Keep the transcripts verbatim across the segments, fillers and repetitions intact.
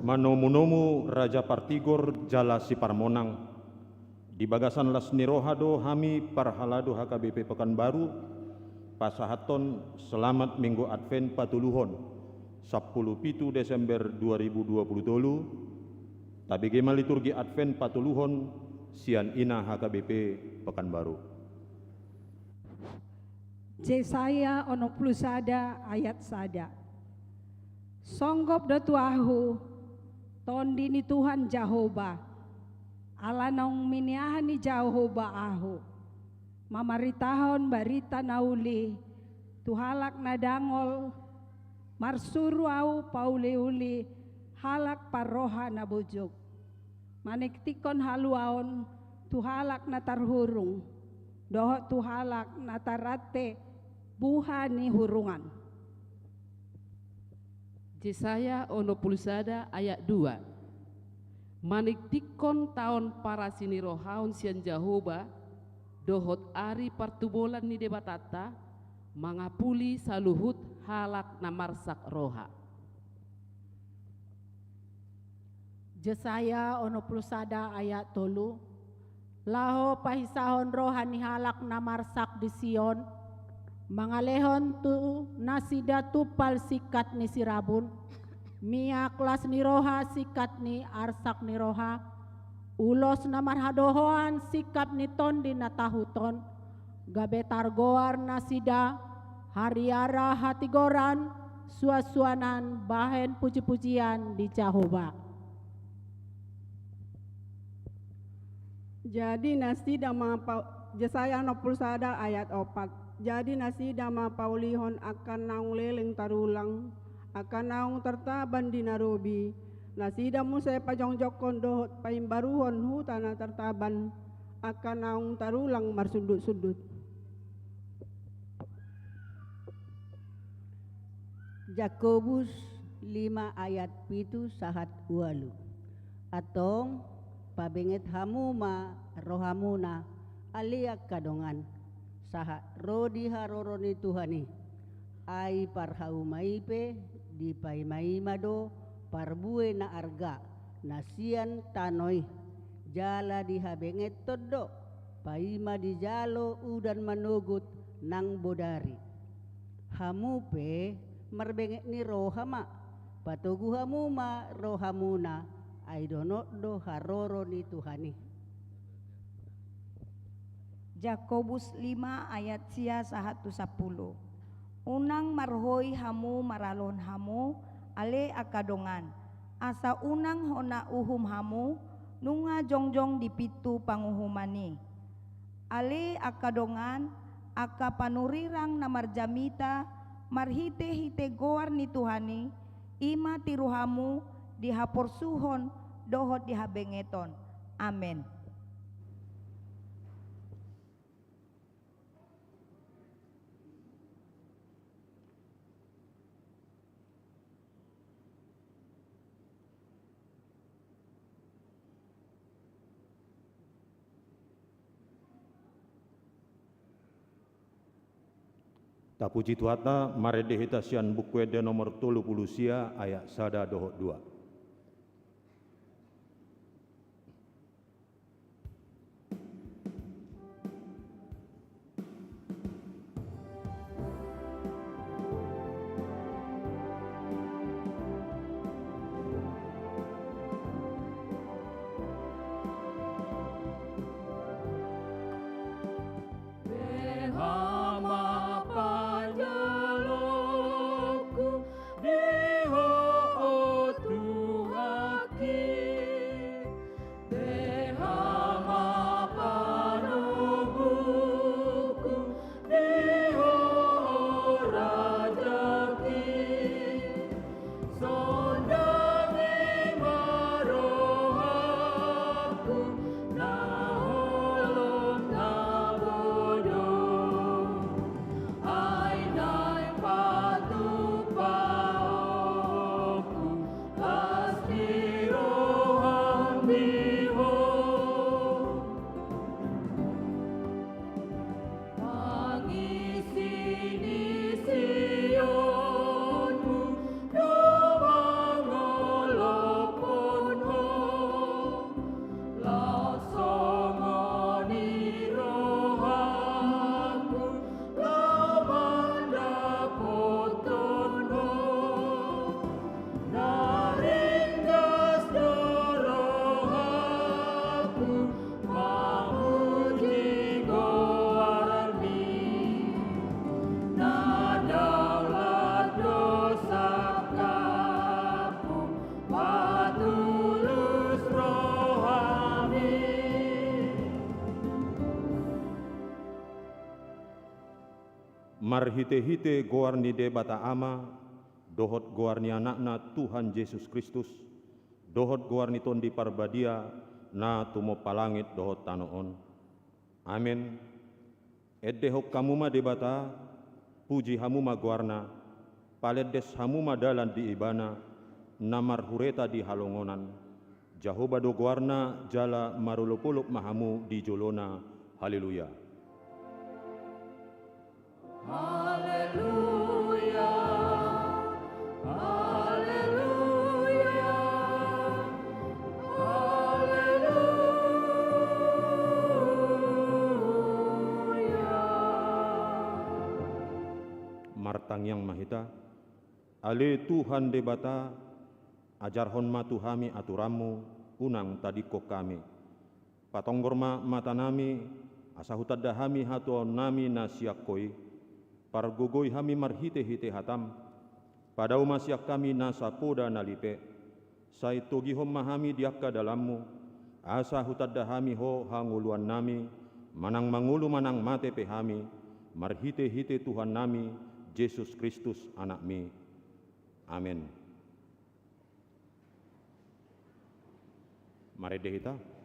Manomunomu Raja Partigor jala Siparmonang, di bagasan las ni roha do hami parhalado H K B P Pekanbaru pasahathon selamat Minggu Advent patoluhon, sampulu pitu Desember dua ribu dua pulu tolu, tabege ma liturgi Advent patoluhon sian ina H K B P Pekanbaru. Jesaya onom pulu sada ayat sada. Songgop do tu ahu, Tondi ni Tuhan Jahowa, ala naung miniahan ni Jahowa ahu, mamaritahon barita na uli tu halak na dangol, marsuru ahu pauliuli halak parroha na bujung, maningtingkon haluaon tu halak na tarhurung, dohot tu halak na tarrante buha ni hurungan. Jesaya onom pulu sada ayat dua. Maningtingkon taon parasinirohaon sian Jahowa, dohot ari partubolan ni Debatanta, mangapuli saluhut halak na marsak roha. Jesaya onom pulu sada ayat tolu. Laho pahisahon roha ni halak na marsak di Sion, mangalehon tu nasida tumpal singkat ni sirabun, miak las ni roha singkat ni arsak ni roha, ulos na marhadohoan singkat ni tondi na tahuton, gabe targoar nasida hariara hatigoran, suansuanan bahen pujipujian di Jahowa. Jadi nasida ma pa-, Jesaya onom pulu sada ayat opat. Jadi nasida ma paulihon angka naung leleng tarulang, angka naung tartaban di na robi, nasida muse pajongjongkon dohot paimbaruhon huta na tartaban, angka naung tarulang marsundutsundut. Jakobus lima ayat pitu sahat ualu. Antong, pabenget hamu ma rohamuna, ale angka dongan, sahat ro di haroro ni Tuhan i. Ai parhauma i pe dipaimaima do parbue na arga na sian tano i, jala dihabengeton do paima dijalo udan manogot nang bodari. Hamu pe marbenget ni roha ma, patogu hamu ma rohamuna, ai donok do haroro ni Tuhan i. Jakobus lima ayat sia sahat tu sampulu. Unang marhoi hamu maralohon hamu, ale angka dongan, asa unang hona uhum hamu, nunga jongjong di pintu panguhuman i. Ale angka dongan, angka panurirang na marjamita marhitehite goar ni Tuhan i, i ma tiru hamu di haporsuhon dohot di habengeton. Amen. Tapuji Tuhanta, marende hita sian Buku Ende nomor tolu pulu sia ayat sada dohot dua. Beha ma panjalonku di Ho, o Tuhan. Marhite-hite goar ni Debata Ama, dohot goar ni Anakna Tuhan Jesus Kristus, dohot goar ni Tondi Parbadia, na tumompa langit dohot tano on. Amen. Endehon hamu ma Debata, puji hamu ma goarna, palendes hamu ma dalan di Ibana, na marhureta di halongonan. Jahowa do goarna, jala marolop-olop ma hamu di jolona. Haleluya. Haleluya. Haleluya. Haleluya. Martangiang ma hita. Ale Tuhan Debata, ajarhon ma tu hami aturan-Mu, unang tadingkon hami. Patonggor ma matanami, asa hutanda hami hatuaonnami na sian Ho i. Pargogoi hami marhite-hite hataM. Padao ma sian hami nasa poda na lipe. Sai togihon ma hami di angka dalanMu, asa hutanda hami Ho hangoluannami, manang mangolu manang mate pe hami, marhite-hite Tuhannami, Jesus Kristus, AnakMi. Amen. Marende hita.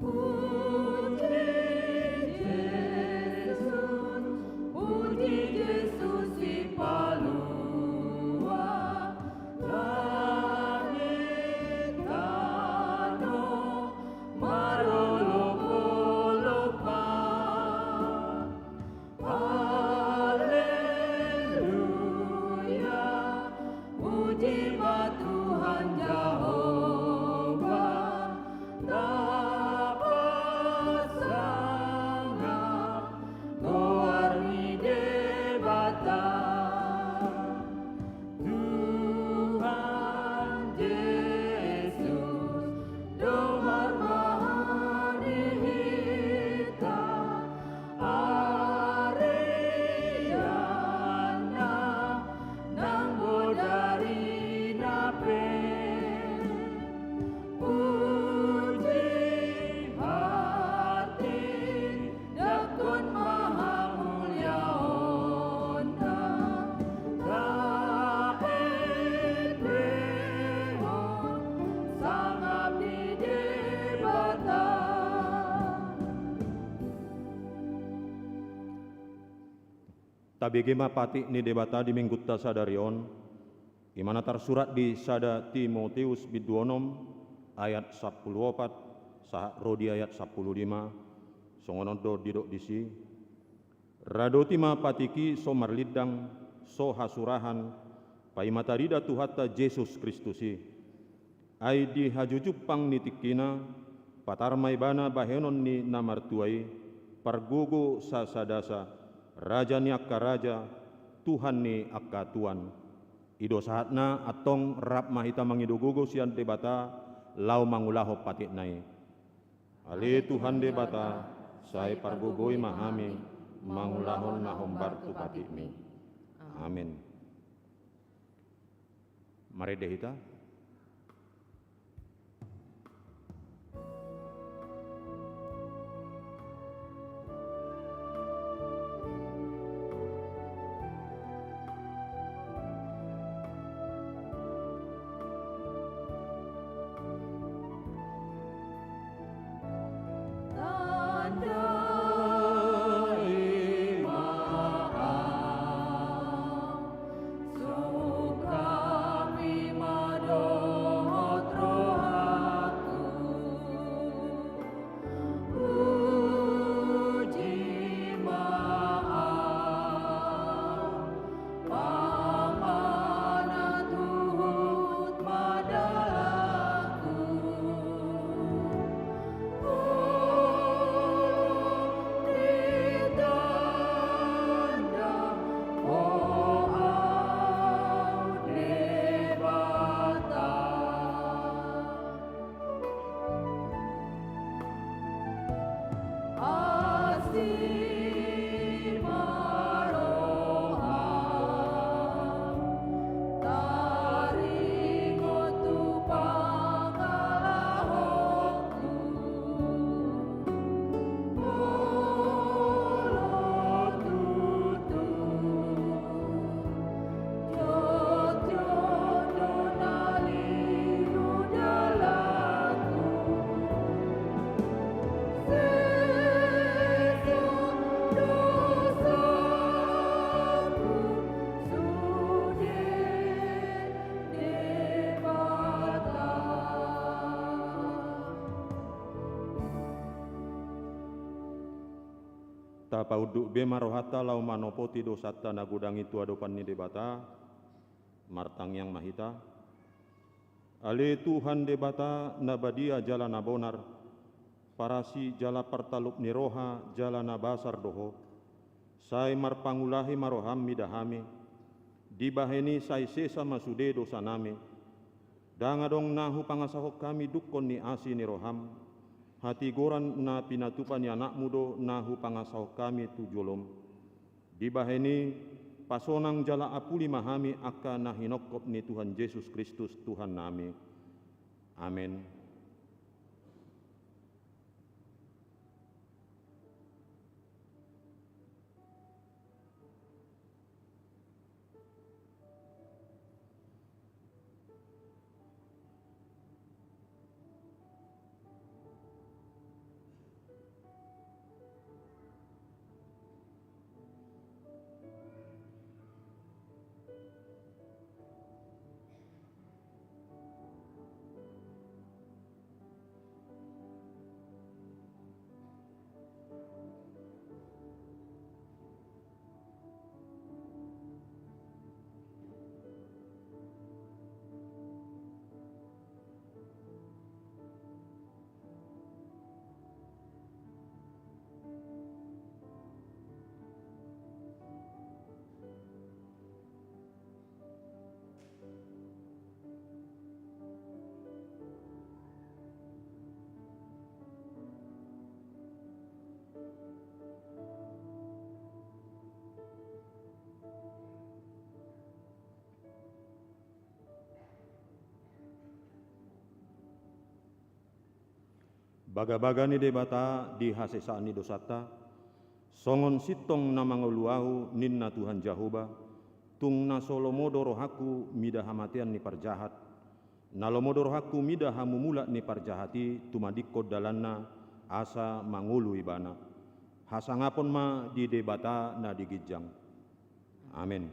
Puji Jesus, puji Jesus Sipalua, langit tano marolop-olop ma. Haleluya, puji ma Tuhan Jahowa, tapasangap goar ni Debata. Tuhan Jesus, dohor ma di hita, arianna nang bodari na pe. Puji hati, dengkon ma hamuliaonna, taendehon sangap di Debata. Tabege ma patik ni Debata di Minggunta sadari on, i ma na tarsurat di sada Timoteus bindu onom ayat sampulu opat, sahat ro di ayat sampulu lima, songon on do didok disi. Radoti ma patik i so marlindang, so hasurahan, paima tarida Tuhanta Jesus Kristus i. Ai di hajujumpang ni tingkina, patar ma ibana bahenon ni na martua i, pargogo sasadasa, raja ni angka raja, Tuhan ni angka tuan. I do sahatna, antong rap ma hita mangido gogo sian Debata, laho mangulahon patikna i. Ale Tuhan Debata, sai pargogoi ma hami, mangulahon na hombar tu patikmi. Amen. Marende hita. Tapaunduk be ma rohanta laho manopoti dosanta na godang i tu adopan ni Debata. Martangiang ma hita. Ale Tuhan Debata na badia jala na bonar, parasi jala partalup ni roha jala na basar do Ho. Sai marpangulahi ma roham mida hami, dibahen i sai sesa ma sude dosanami. Ndang adong na hupangasahon hami dungkon ni asi ni roham, hatigoran na pinatupa ni anakmu do na hupangasahon hami tu jolom. Dibahen i, pasonang jala apuli ma hami angka na hinongkop ni Tuhan Jesus Kristus Tuhannami. Amen. Bagabaga ni Debata di hasesaan ni dosanta, songon sintong na mangolu ahu, ninna Tuhan Jahowa, tung na so lomo do rohangku mida hamatean ni parjahat, na lomo do rohangku mida hamumulan ni parjahat i tumadingkon dalanna asa mangolu ibana. Hasangapon ma di Debata na di ginjang. Amen.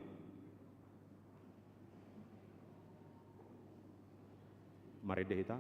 Marende hita.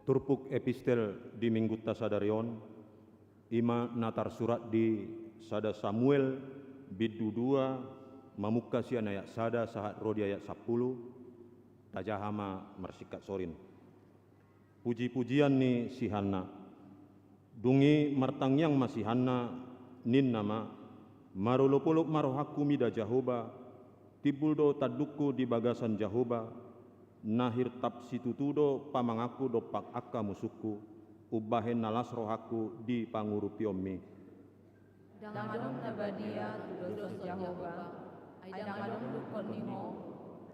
Turpuk epistel di minggunta sadari on, i ma na tarsurat di sada Samuel bindu dua, mamungka sian ayat sada sahat ro di ayat sampulu. Tajaha ma marsingkat sorin. Pujipujian ni si Hanna. Dung i martangiang ma si Hanna, ninna ma: Marolopolop ma rohangku mida Jahowa, timbul do tandungku di bagasan Jahowa, na hirtap situtu do pamanganku dompak angka musungku, umbahen na las rohangku di pangurupionmi. Ndang adong na badia tu dos ni Jahowa, ai ndang adong dungkon ni Ho,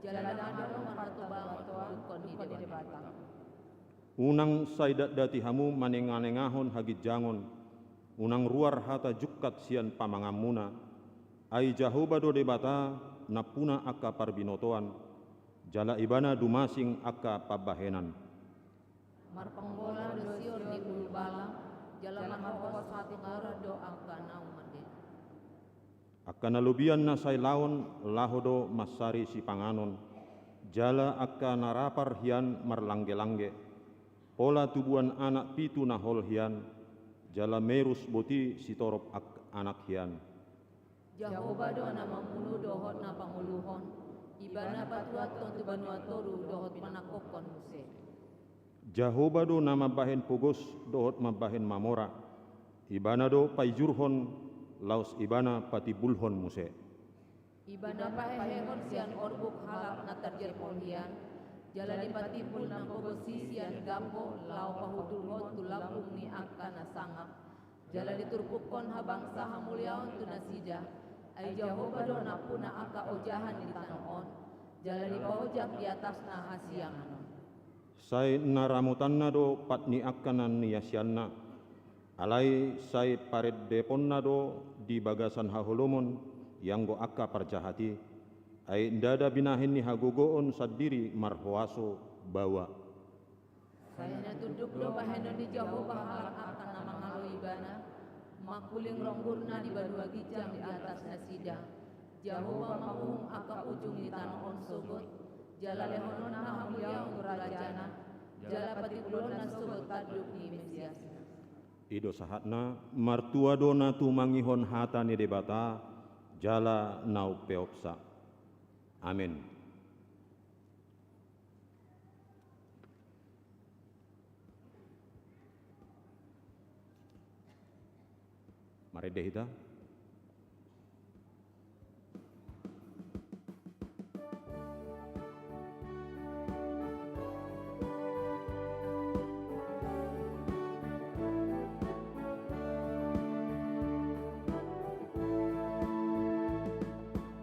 jala ndang adong marhatobalhoton dungkon ni Debata. Unang sai datdati hamu manenganengahon haginjangon, unang ruar hata jungkat sian pamanganmuna. Ai Jahowa do Debata, nampuna angka parbinotoan, jala Ibana dumasing angka pambahenan. Marpanggolang do Sion di ulu bala, jala marhohos hatingaran do angka naung mandele. Angka na lobian na sai laon laho do mansari sipanganon, jala angka na rapar hian marlanggelangge. Pola tubuan anak pitu na hol hian, jala merus boti sitorop ak-, anak hian. Jahowa do na mamunu dohot na pangoluhon, Ibana patuathon tu banua toru dohot manangkokhon muse. Jahowa do na mambahen pogos dohot mambahen mamora, Ibana do paijurhon, laos Ibana patimbulhon muse. Ibana pahehehon sian orbuk halak na tarjirpol hian, jala dipatimbul nang pogos i sian gambo laho pahundulhon tu lambung ni angka na sangap, jala diturpukhon habangsa hamuliaon tu nasida. Ai Jahowa do nampuna angka ojahan di tano on, jala dipaojak di atasna hasiangan on. Sai na ramotanna do pat ni angka na niasianna, alai sai parendeponna do di bagasan haholomon ianggo angka parjahat i. Ai ndada binahen ni hagogoon sandiri marhuaso baoa. Sai na tunduk do bahenon ni Jahowa halak angka na mangalo Ibana, mangkuling ronggurna di banua ginjang di atas nasida. Jahowa manguhum angka ujung ni tano on sogot, jala lehononna hamuliaon tu rajana, jala patimbulonna sogot tanduk ni Mesiasna. I do sahatna. Martua do na tumangihon hata ni Debata, jala na umpeopsa. Amen. Marende hita.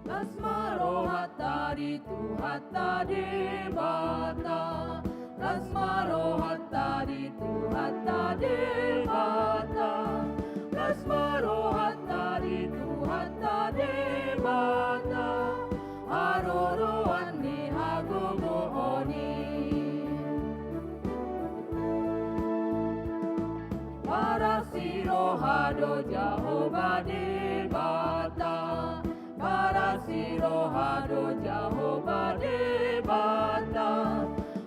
Las ma rohanta di Tuhanta Debata, las ma rohanta di Tuhanta Debata, las ma rohanta di Tuhanta Debata, haroroan ni hagogoon i. Paras ni roha do Jahowa Debata, paras ni roha do Jahowa Debata,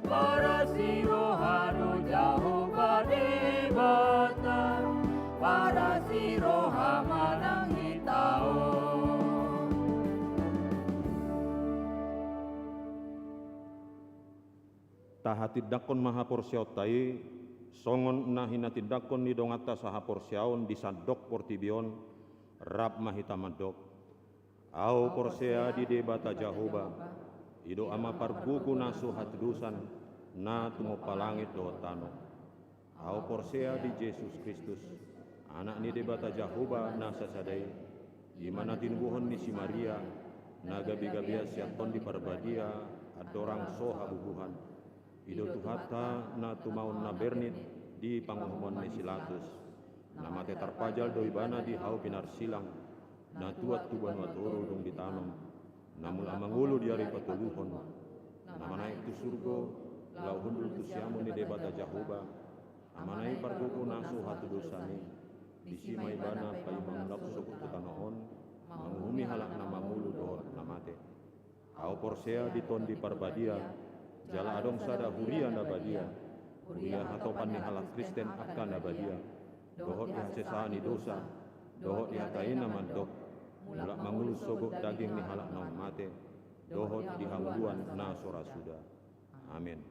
paras ni roha do Jahowa Debata, paras ni roha ma nang hita on. Tahatindangkon ma haporseaonta i, songon na hinatindangkon ni donganta sahaporseaon di sandok portibi on, rap ma hita mandok. Ahu porsea di Debata Jahowa, i do Ama pargogo na so hatudosan, na tumompa langit dohot tano. Ahu porsea di Jesus Kristus, Anak ni Debata Jahowa na sasada i, i ma na tinubuhon ni si Maria, na gabegabean sian Tondi Parbadia, andorang so habubuhan. I do Tuhanta na tumaon na bernit di panguhumon ni si Latus. Na mate tarpajal do Ibana di hau pinarsilang, na tuat tu banua toru dung ditanom, na mulak mangolu di ari patoluhon, na manaek tu surgo, laho hundul tu siamun ni Debata Jahowa, Amana i pargogo na so hatudosan i. Disi ma Ibana paima mulak sogot tu tano on, manguhumi halak na mangolu dohot na mate. Ahu porsea di Tondi Parbadia, jala adong sada huria na badia, huria hatopan ni halak Kristen angka na badia, dohot di hasesaan ni dosa, dohot di hata i na mandok, mulak mangolu sogot daging ni halak naung mate, dohot di hangoluan na so ra suda. Amen.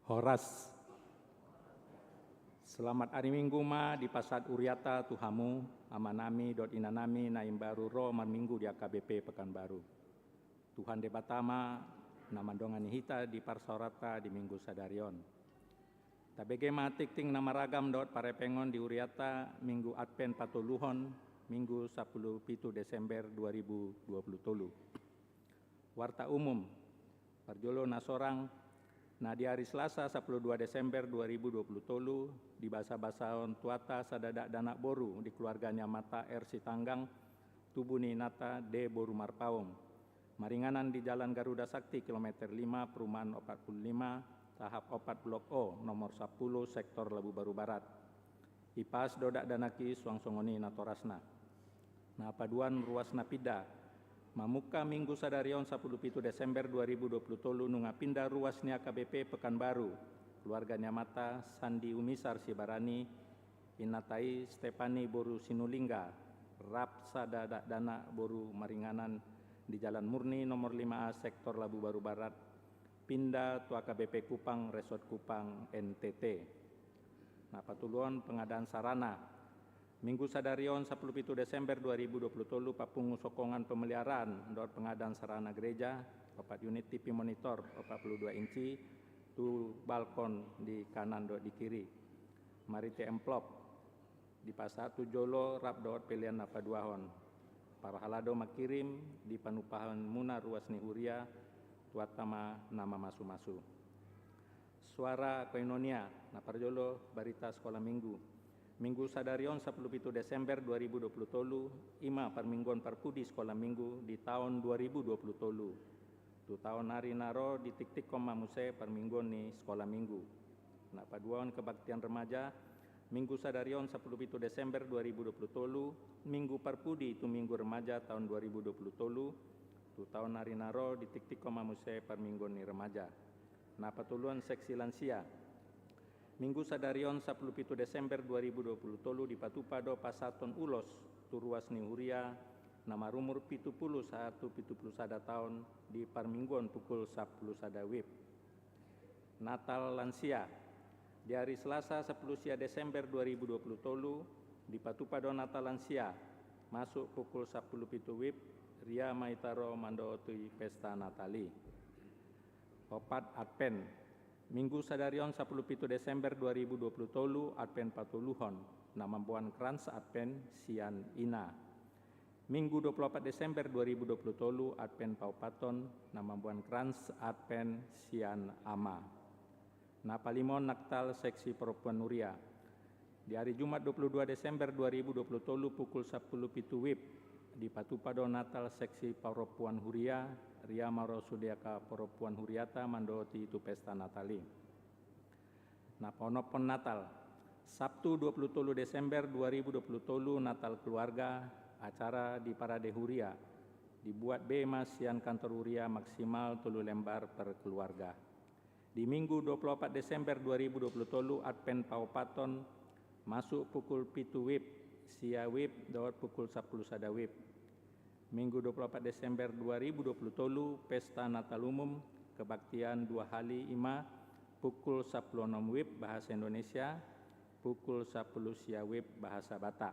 Horas. Selamat ari Minggu ma dipasahat hurianta tu hamu, amanami dohot inanami na imbaru ro marminggu di H K B P Pekanbaru. Tuhan Debata ma na mandongani hita di parsaoranta di Minggu sadari on. Tabege ma tingting na maragam dohot parhepengon di hurianta Minggu Advent patoluhon, Minggu sampulu pitu Desember dua ribu dua puluh tolu. Warta umum. Parjolo na sorang, na di ari Selasa sampulu dua Desember dua ribu dua puluh tolu, dibasabasahon Tuhanta sada dakdanak boru di keluarga ni amanta R Sitanggang, tubu ni inanta D boru Marpaung. Maringanan di Jalan Garuda Sakti kilometer lima, perumahan opat puluh lima, tahap opat blok O, nomor sampulu, sektor Labubaru Barat. Ipas do dakdanak i suang songon i natorasna. Na paduahon, ruas na pinda. Mamungka Minggu sadari on sampulu pitu Desember dua ribu dua puluh tolu nunga pinda ruas ni H K B P Pekanbaru, keluarga ni amanta Sandi Umisar Sibarani, inanta i Stepani boru Sinulingga, rap sada dakdanak boru maringanan di Jalan Murni nomor lima A, sektor Labubaru Barat, pinda tu H K B P Kupang, Resort Kupang, N T T. Na patoluhon, pengadaan sarana. Minggu sadari on sampulu pitu Desember dua ribu dua puluh tolu, papungu sokongan pemeliharaan dohot pengadaan sarana gereja, opat unit T V monitor opat puluh dua inci, tu balkon di kanan dohot di kiri. Marhite amplop dipasahat tu jolo rap dohot pelean na paduahon. Parhalado mangkirim di panumpahanmuna ruas ni huria, Tuhanta ma na mamasumasu. Suara Koinonia. Na parjolo, barita Sekolah Minggu. Minggu sadari on sampulu pitu Desember dua ribu dua puluh tolu, i ma parmingguon parpudi Sekolah Minggu di taon dua ribu dua puluh tolu. Tu taon ari na ro ditiktikkon ma muse parmingguon ni Sekolah Minggu. Na paduahon, kebaktian remaja. Minggu sadari on sampulu pitu Desember dua ribu dua puluh tolu, Minggu parpudi tu Minggu Remaja taon dua ribu dua puluh tolu, tu taon ari na ro ditiktikkon ma muse parmingguon ni remaja. Na patoluhon, seksi lansia. Minggu sadari on sampulu pitu Desember dua ribu dua puluh tolu dipatupa do pasahathon ulos tu ruas ni huria na marumur pitu pulu sahat tu pitu pulu sada taon di parmingguon pukul sampulu sada WIB. Natal lansia. Di ari Selasa sampulu sia Desember dua ribu dua puluh tolu dipatupa do Natal lansia, masuk pukul sampulu pitu WIB, ria ma hita ro mandohoti pesta Natal i. Opat, Advent. Minggu sadari on sampulu pitu Desember dua ribu dua puluh tolu, Advent patoluhon, na mamboan krans Advent sian ina. Minggu dua pulu opat Desember dua ribu dua puluh tolu, Advent paopathon, na mamboan krans Advent sian ama. Na palimahon, Natal seksi parompuan huria. Di ari Jumat dua pulu dua Desember dua ribu dua puluh tolu pukul sampulu pitu WIB, dipatupa do Natal seksi parompuan huria, ria ma ro sude angka parompuan hurianta mandohoti tu pesta Natal i. Na paonomhon, Natal. Sabtu dua pulu tolu Desember dua ribu dua puluh tolu, Natal keluarga, acara di parade huria. Dibuat be ma sian kantor huria, maksimal tolu lembar per keluarga. Di Minggu dua pulu opat Desember dua ribu dua puluh tolu, Advent paopathon, masuk pukul pitu WIB, sia WIB dohot pukul sampulu sada WIB. Minggu dua pulu opat Desember dua ribu dua puluh tolu, pesta Natal umum, kebaktian dua hali, i ma pukul sampulu onom WIB bahasa Indonesia, pukul sampulu sia WIB bahasa Batak.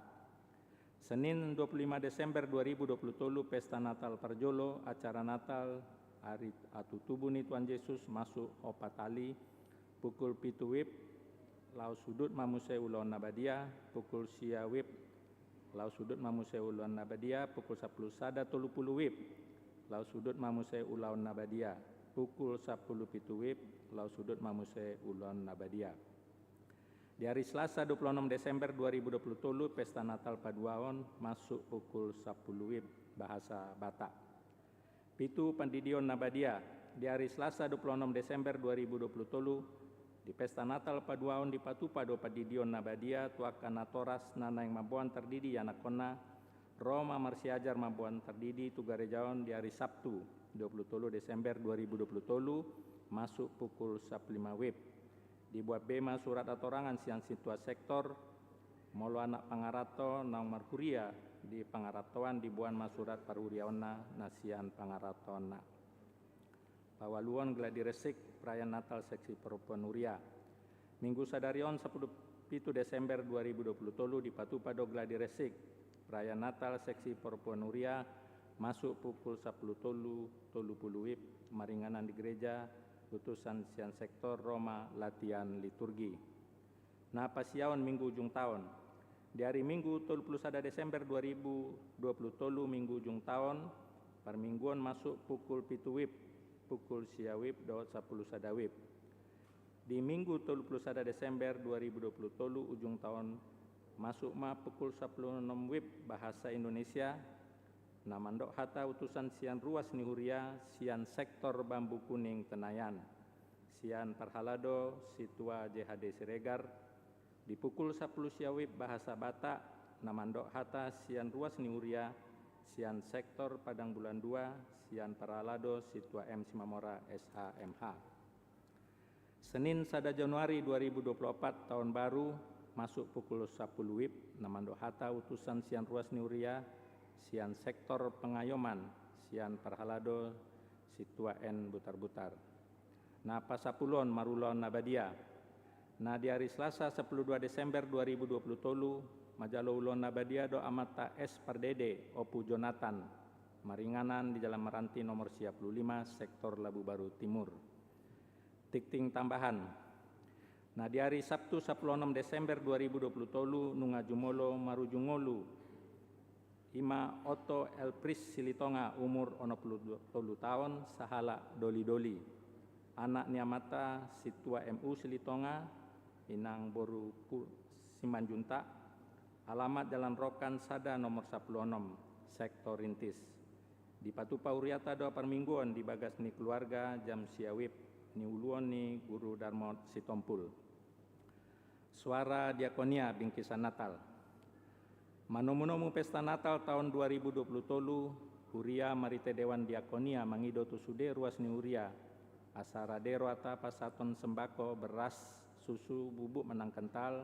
Senin dua pulu lima Desember dua ribu dua puluh tolu, pesta Natal parjolo, acara Natal, ari hatutubu ni Tuhan Jesus, masuk opat hali, pukul pitu WIB, laos hudut ma muse ulaon na badia, pukul sia WIB, laos hudut ma muse ulaon na badia, pukul sampulu sada tolu pulu WIB, laos hudut ma muse ulaon na badia, pukul sampulu pitu WIB, laos hudut ma muse ulaon na badia. Di ari Selasa dua pulu onom Desember dua ribu dua puluh tolu, pesta Natal paduahon, masuk pukul sampulu WIB bahasa Batak. Pitu, pandidion na badia. Di ari Selasa dua pulu onom Desember dua ribu dua puluh tolu, di pesta Natal paduahon dipatupa do pandidion na badia tu angka natoras na naeng mamboan tardidi anakhonna, ro ma marsiajar mamboan tardidi tu gareja on di ari Sabtu dua pulu tolu Desember dua ribu dua puluh tolu, masuk pukul sampulu lima WIB. Dibuat be ma surat hatorangan sian sintua sektor, molo anak pangaranto naung marhuria di pangarantoan, diboan ma surat parhuriaonna na sian pangarantoanna. Pawaluon, Gladi Resik, perayaan Natal seksi Perempuan Huria. Minggu sadari on, sapuluh pitu Desember dua ribu dua puluh tolu, dipatupa do Gladi Resik, perayaan Natal seksi Perempuan Huria, masuk pukul sapuluh tolu tolu puluh WIB, maringanan di gereja, utusan sian sektor Roma latihan liturgi. Na pasiaon, Minggu ujung taon. Di ari Minggu tolu puluh sada Desember dua ribu dua puluh tolu, Minggu ujung taon, parmingguon, masuk pukul pitu WIB, pukul sia WIB dohot sapuluh sada WIB. Di Minggu tolu puluh sada Desember dua ribu dua puluh tolu ujung taon, masuk ma pukul sapuluh onom WIB, bahasa Indonesia, na mandok hata utusan sian ruas ni huria sian sektor Bambu Kuning Tenayan, sian parhalado Sintua J H D Siregar. Di pukul sapuluh sia WIB, bahasa Batak, na mandok hata sian ruas ni huria sian sektor Padang Bulan Dua, sian parhalado Sintua M Simamora, S H, M H. Senin, sada Januari dua ribu dua puluh opat, taon baru, masuk pukul sapuluh WIB, na mandok hata utusan sian ruas ni huria sian sektor Pengayoman, sian parhalado Sintua N Butarbutar. Na pasapuluon, marulaon na badia. Na di ari Selasa, sapuluh dua Desember dua ribu dua puluh tolu, manjalo ulaon na badia do amanta S Pardede, Ompu Jonatan, maringanan di Jalan Meranti nomor sia puluh lima, sektor Labu Baru Timur. Tingting tambahan. Na di ari Sabtu, sapuluh onom Desember dua ribu dua puluh tolu, nunga jumolo marujung ngolu, i ma Otto Elpris Silitonga, umur onom puluh tolu taon, sahalak Doli-doli, anak ni amanta Sintua M U Silitonga, inang boru Pu-, Simanjuntak, alamat Jalan Rokan sada nomor sapuluh onom, sektor Rintis. Dipatupa huriata do parmingguon di bagas ni keluarga jam sia WIB, niuluon ni Guru Darmo Sitompul. Suara Diakonia, bingkisan Natal. Manomu-nomu pesta Natal taon dua ribu dua puluh tolu, huria marhite Dewan Diakonia mangido tu sude ruas ni huria, asa rade rohata pasahathon sembako, beras, susu, bubuk manang kental,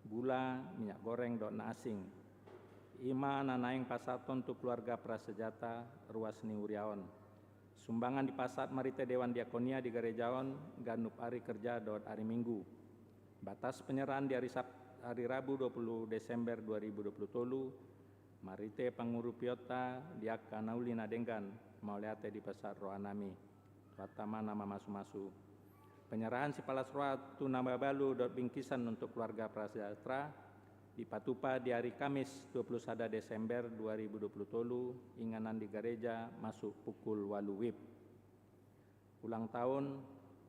gula, minyak goreng dohot na asing. I ma na naeng pasahathon tu keluarga prasejahtera ruas ni huria on. Sumbangan dipasahat marhite Dewan Diakonia di gareja on ganup ari kerja dohot ari Minggu. Batas penyerahan di ari Sab-, ari Rabu dua puluh Desember dua ribu dua puluh tolu, marhite pangurupionta di angka na uli na denggan, mauliate dipasahat rohanami. Tuhanta ma na mamasu-masu. Penyerahan sipalas roha tu na mabalu dohot bingkisan untuk keluarga prasejahtera dipatupa di ari Kamis dua puluh sada Desember dua ribu dua puluh tolu, inganan di gareja, masuk pukul ualu WIB. Ulang taon,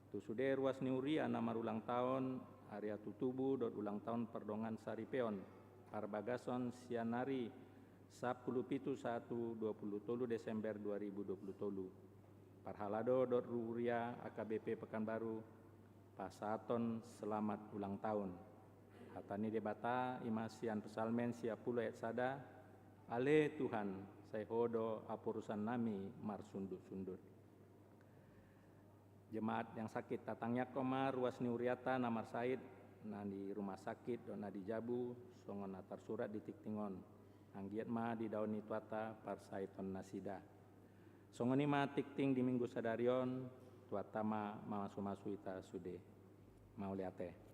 tu sude ruas ni huria na marulang taon, ari hatutubu dohot ulang taon pardongansaripeon, parbagason sian ari sapuluh pitu sahat tu dua puluh tolu Desember dua ribu dua puluh tolu. Parhalado dohot huria A K B P Pekanbaru, pasahathon selamat ulang taon. Hata ni Debata i ma sian Psalmen sia pulu ayat sada, Ale Tuhan, sai Ho do haporusannami marsundut-sundut. Jemaat yang sakit, tatangiangkon ma ruas ni hurianta na marsahit, na di rumah sakit dohot na di jabu, songon na tarsurat di tingting on. Anggiat ma didaon ni Tuhanta parsahiton nasida. Songon i ma tingting di Minggu sadari on, Tuhanta ma mamasu-masu hita sude. Mauliate.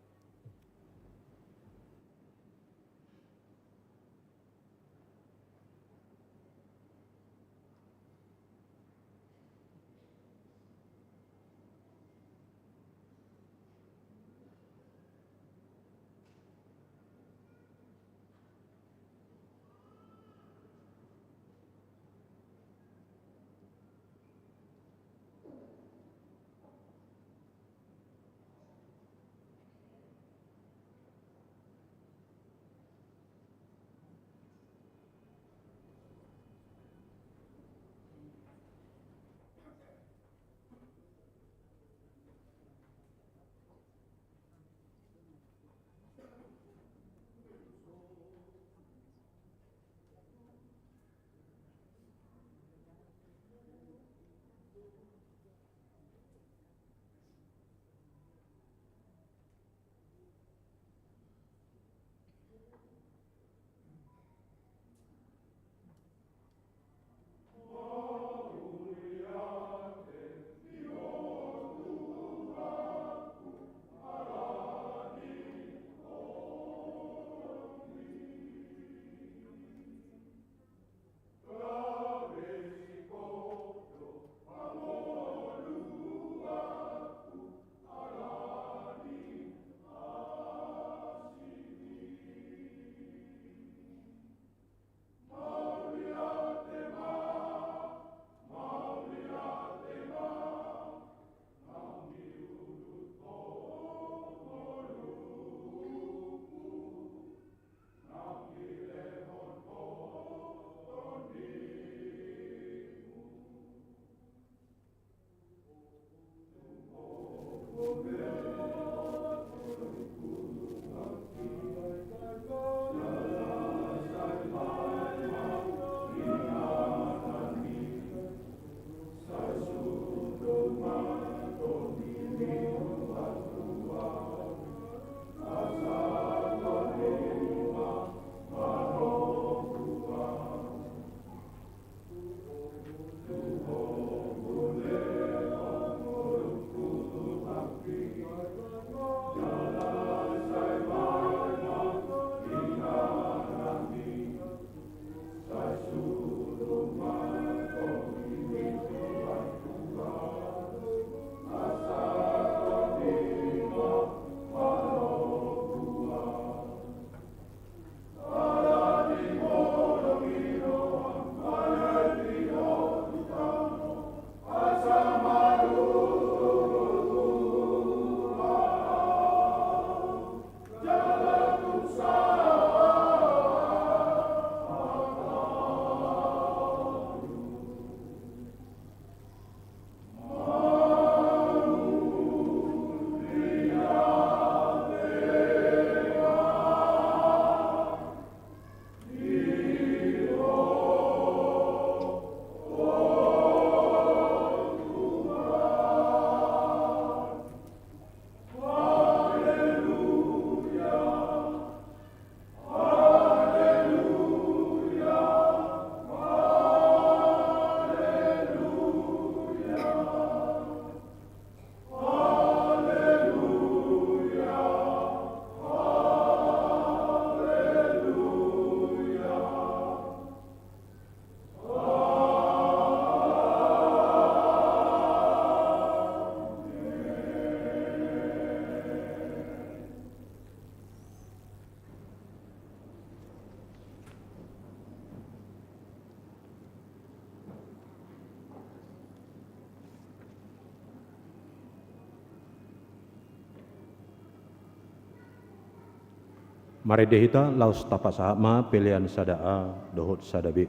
Marende hita, laos tapasahat ma pelean sada A dohot sada B.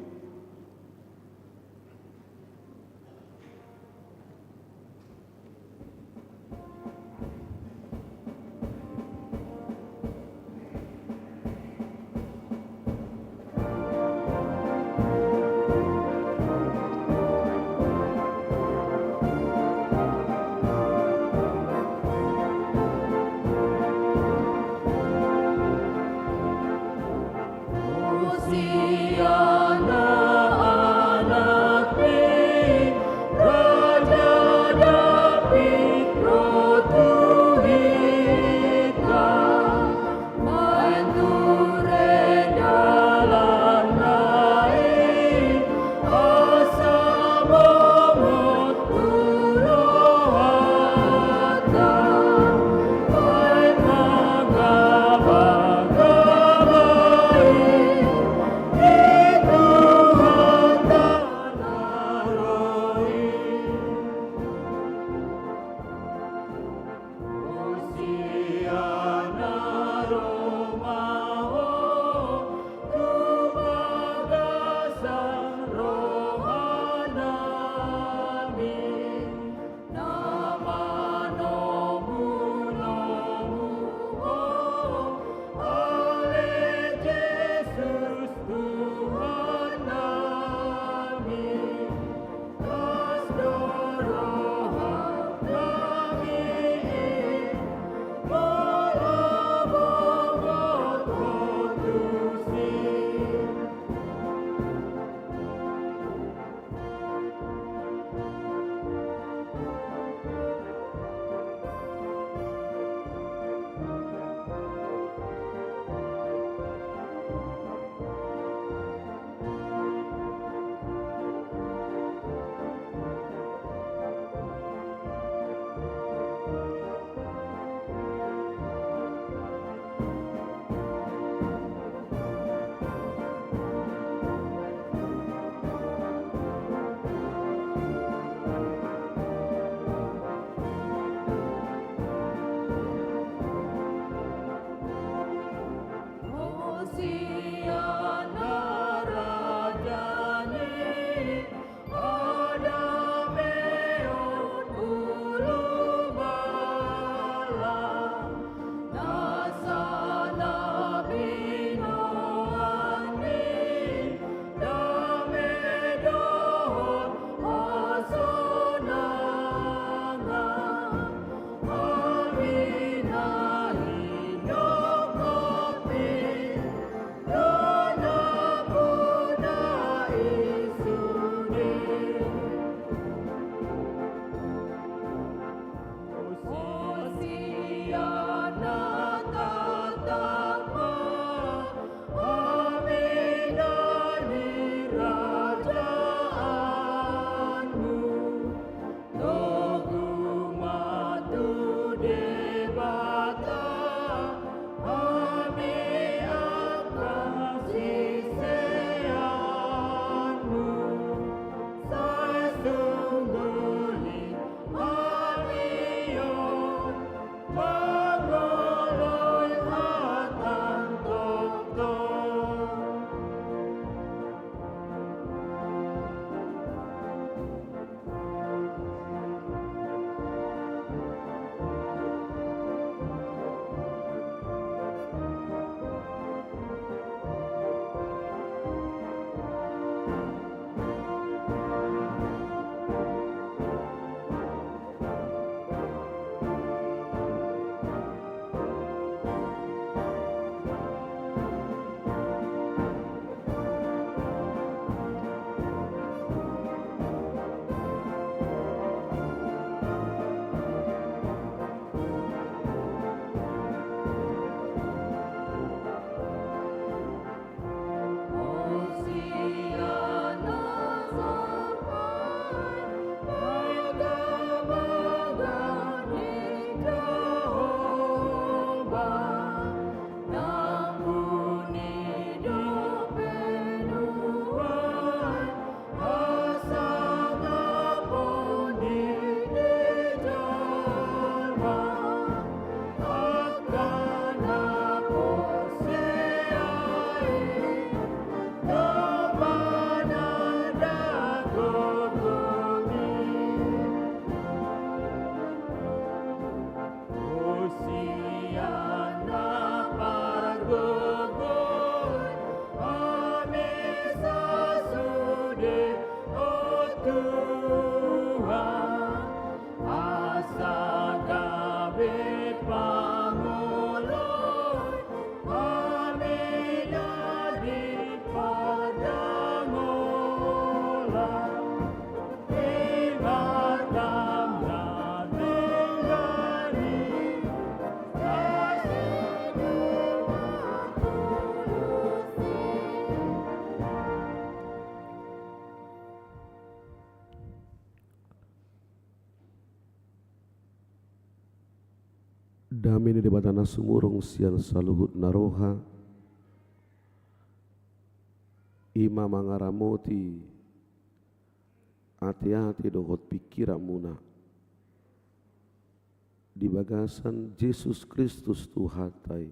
Dame ni Debata na sumurung sian saluhut na roha, i ma mangaramoti ateate dohot pingkiranmuna di bagasan Jesus Kristus Tuhanta i.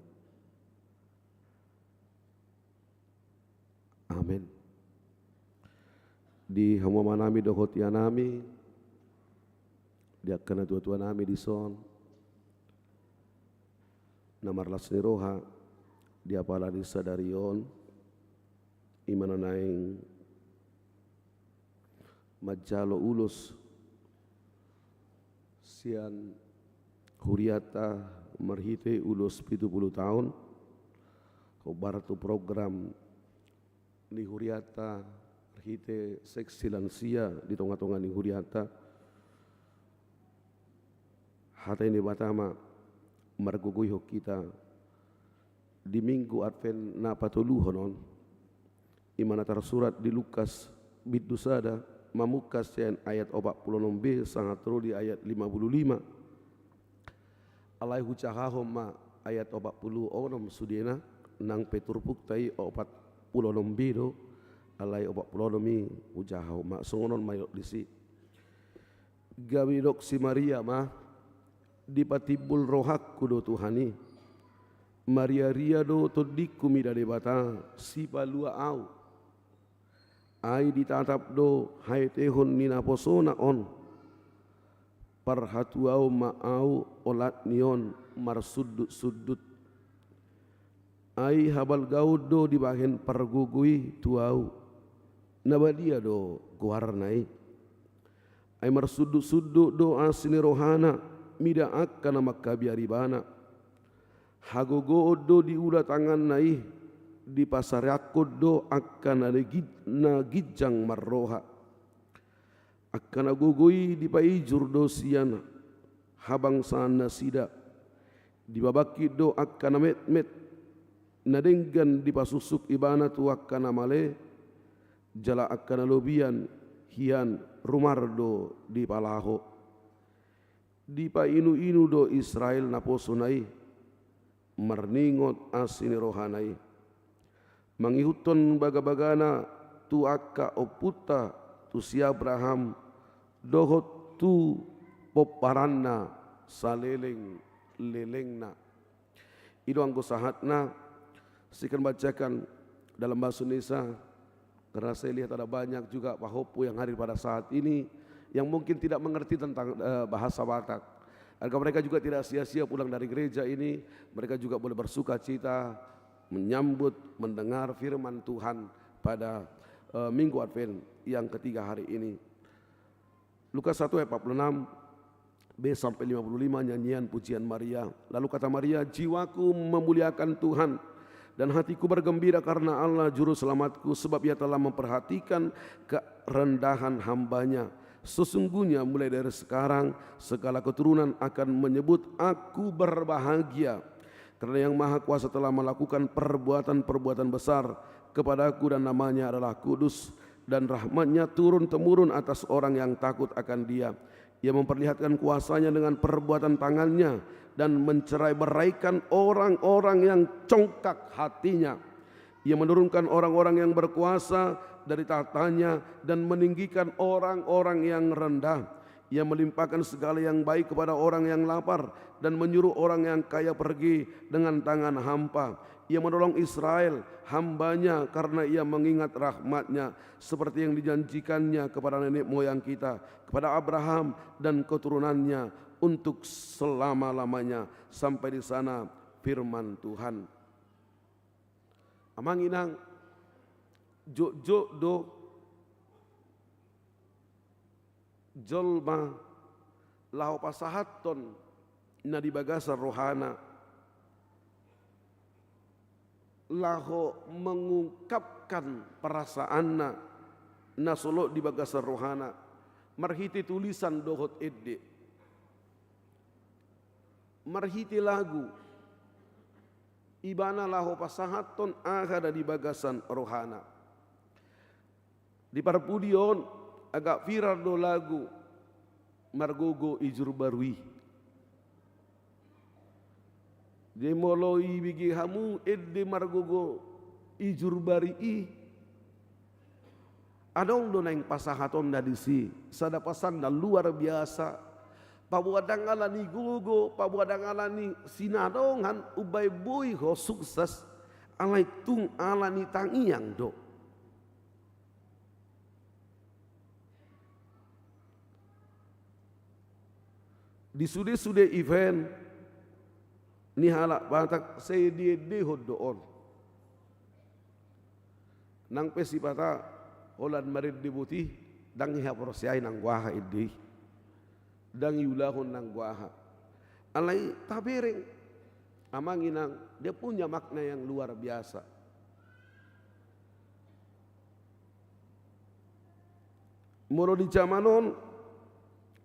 Amen. Di hamu amanami dohot inanami, di angka natuatuanami dison, na marlas ni roha, di apala ni sadari on, i ma na naeng manjalo ulos sian huriata marhite ulos pitu pulu taon, hombar tu program ni huriata marhite seksi lansia di tongatonga ni huriata. Hata ni Debata ma margogoihon hita di Minggu Advent na patoluhon on, i ma na tarsurat di Lukas bindu sada, mamungka sian ayat opat pulu onom b sahat ro di ayat lima pulu lima. Alai hujahahon ma ayat opat pulu onom sudena, nang pe turpukta i opat pulu onom b do, alai opat pulu onom i hujahahon ma, songon on ma didok disi. Gabe didok si Maria ma, dipatimbul rohangku do Tuhan i. Mariaria do tondingku mida Debata, sipalua au. Ai ditatap do haetehon ni naposona on. Parhatuaon ma au olat ni on marsundutsundut. Ai habalgaon do dibahen pargogo i tu au. Na badia do goarna i. Ai marsundutsundut do asi ni rohana mida angka na mangkabiar ibana. Hagogoon do diula tanganna i, dipasarangkon do angka na gi-, na ginjang marroha. Angka na gogo i dipaijur do sian habangsaannasida. Dipabangkit do angka na metmet, na denggan dipasuksuk ibana tu angka na male, jala angka na lobian hian rumar do dipalaho. Dipainuinu do Israel naposona i, marningot asi ni rohana i. Mangihuthon bagabagana tu angka ompunta, tu si Abraham, dohot tu pomparanna saleleng-lelengna. I do anggo sahatna, sian bacaan dalam bahasa Indonesia, karena saya lihat ada banyak juga pahompu yang hadir pada saat ini yang mungkin tidak mengerti tentang, eh, bahasa Batak. Agar mereka juga tidak sia-sia pulang dari gereja ini, mereka juga boleh bersukacita menyambut, mendengar firman Tuhan pada, eh, Minggu Advent yang ketiga hari ini. Lukas satu ayat empat puluh enam b sampai lima puluh lima, nyanyian pujian Maria. Lalu kata Maria, "Jiwaku memuliakan Tuhan, dan hatiku bergembira karena Allah Juru Selamatku, sebab Ia telah memperhatikan kerendahan hamba-Nya. Sesungguhnya mulai dari sekarang, segala keturunan akan menyebut aku berbahagia." Karena Yang Maha Kuasa telah melakukan perbuatan-perbuatan besar kepadaku, dan nama-Nya adalah kudus, dan rahmat-Nya turun-temurun atas orang yang takut akan Dia. Ia memperlihatkan kuasa-Nya dengan perbuatan tangan-Nya dan mencerai-beraikan orang-orang yang congkak hatinya. Ia menurunkan orang-orang yang berkuasa dari tahtanya dan meninggikan orang-orang yang rendah. Ia melimpahkan segala yang baik kepada orang yang lapar dan menyuruh orang yang kaya pergi dengan tangan hampa. Ia menolong Israel, hamba-Nya, karena Ia mengingat rahmat-Nya seperti yang dijanjikan-Nya kepada nenek moyang kita, kepada Abraham dan keturunannya untuk selama-lamanya. Sampai di sana firman Tuhan. Amang inang, jotjot do jolma laho pasahathon na di bagasan rohana, laho mengungkapkan perasaanna na solot di bagasan rohana, marhite tulisan dohot ende, marhite lagu, ibana laho pasahathon aha na di bagasan rohana. Di parpudi on agak viral do lagu margogo ijur baru i. Jadi molo ibege hamu ende margogo ijurbari i, adong do naeng pasahatonna disi, sada pasan na luar biasa. Paboa ndang ala ni gogo, paboa ndang ala ni sinadongan umbaen boi ho sukses, alai tung ala ni tangiang do. Di sude-sude event ni halak Batak sai diendehon do on. Nang pe sipata holan marende boti, ndang ihaporseai nanggo aha ende i, ndang iulahon nanggo aha. Alai tabereng, amang inang, dia punya makna yang luar biasa. Molo di jaman on,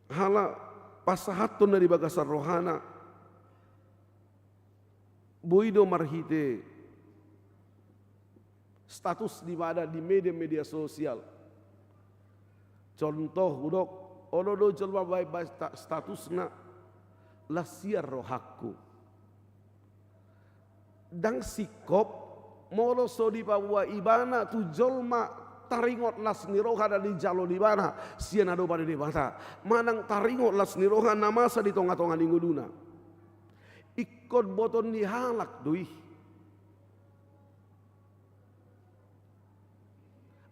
halak pasahathon na di bagasan rohana, boi do marhite status di mana, di media-media sosial. Contoh, hudok, olo do jolma baen-baen sta-, statusna, las sian rohangku. Ndang singkop molo so dipaboa ibana tu jolma taringot las ni roha na dijalo di ibana sian adopan ni Debata, manang taringot las ni roha na masa di tonga-tonga ni ngoluna. Ingkon botoon ni halak do i.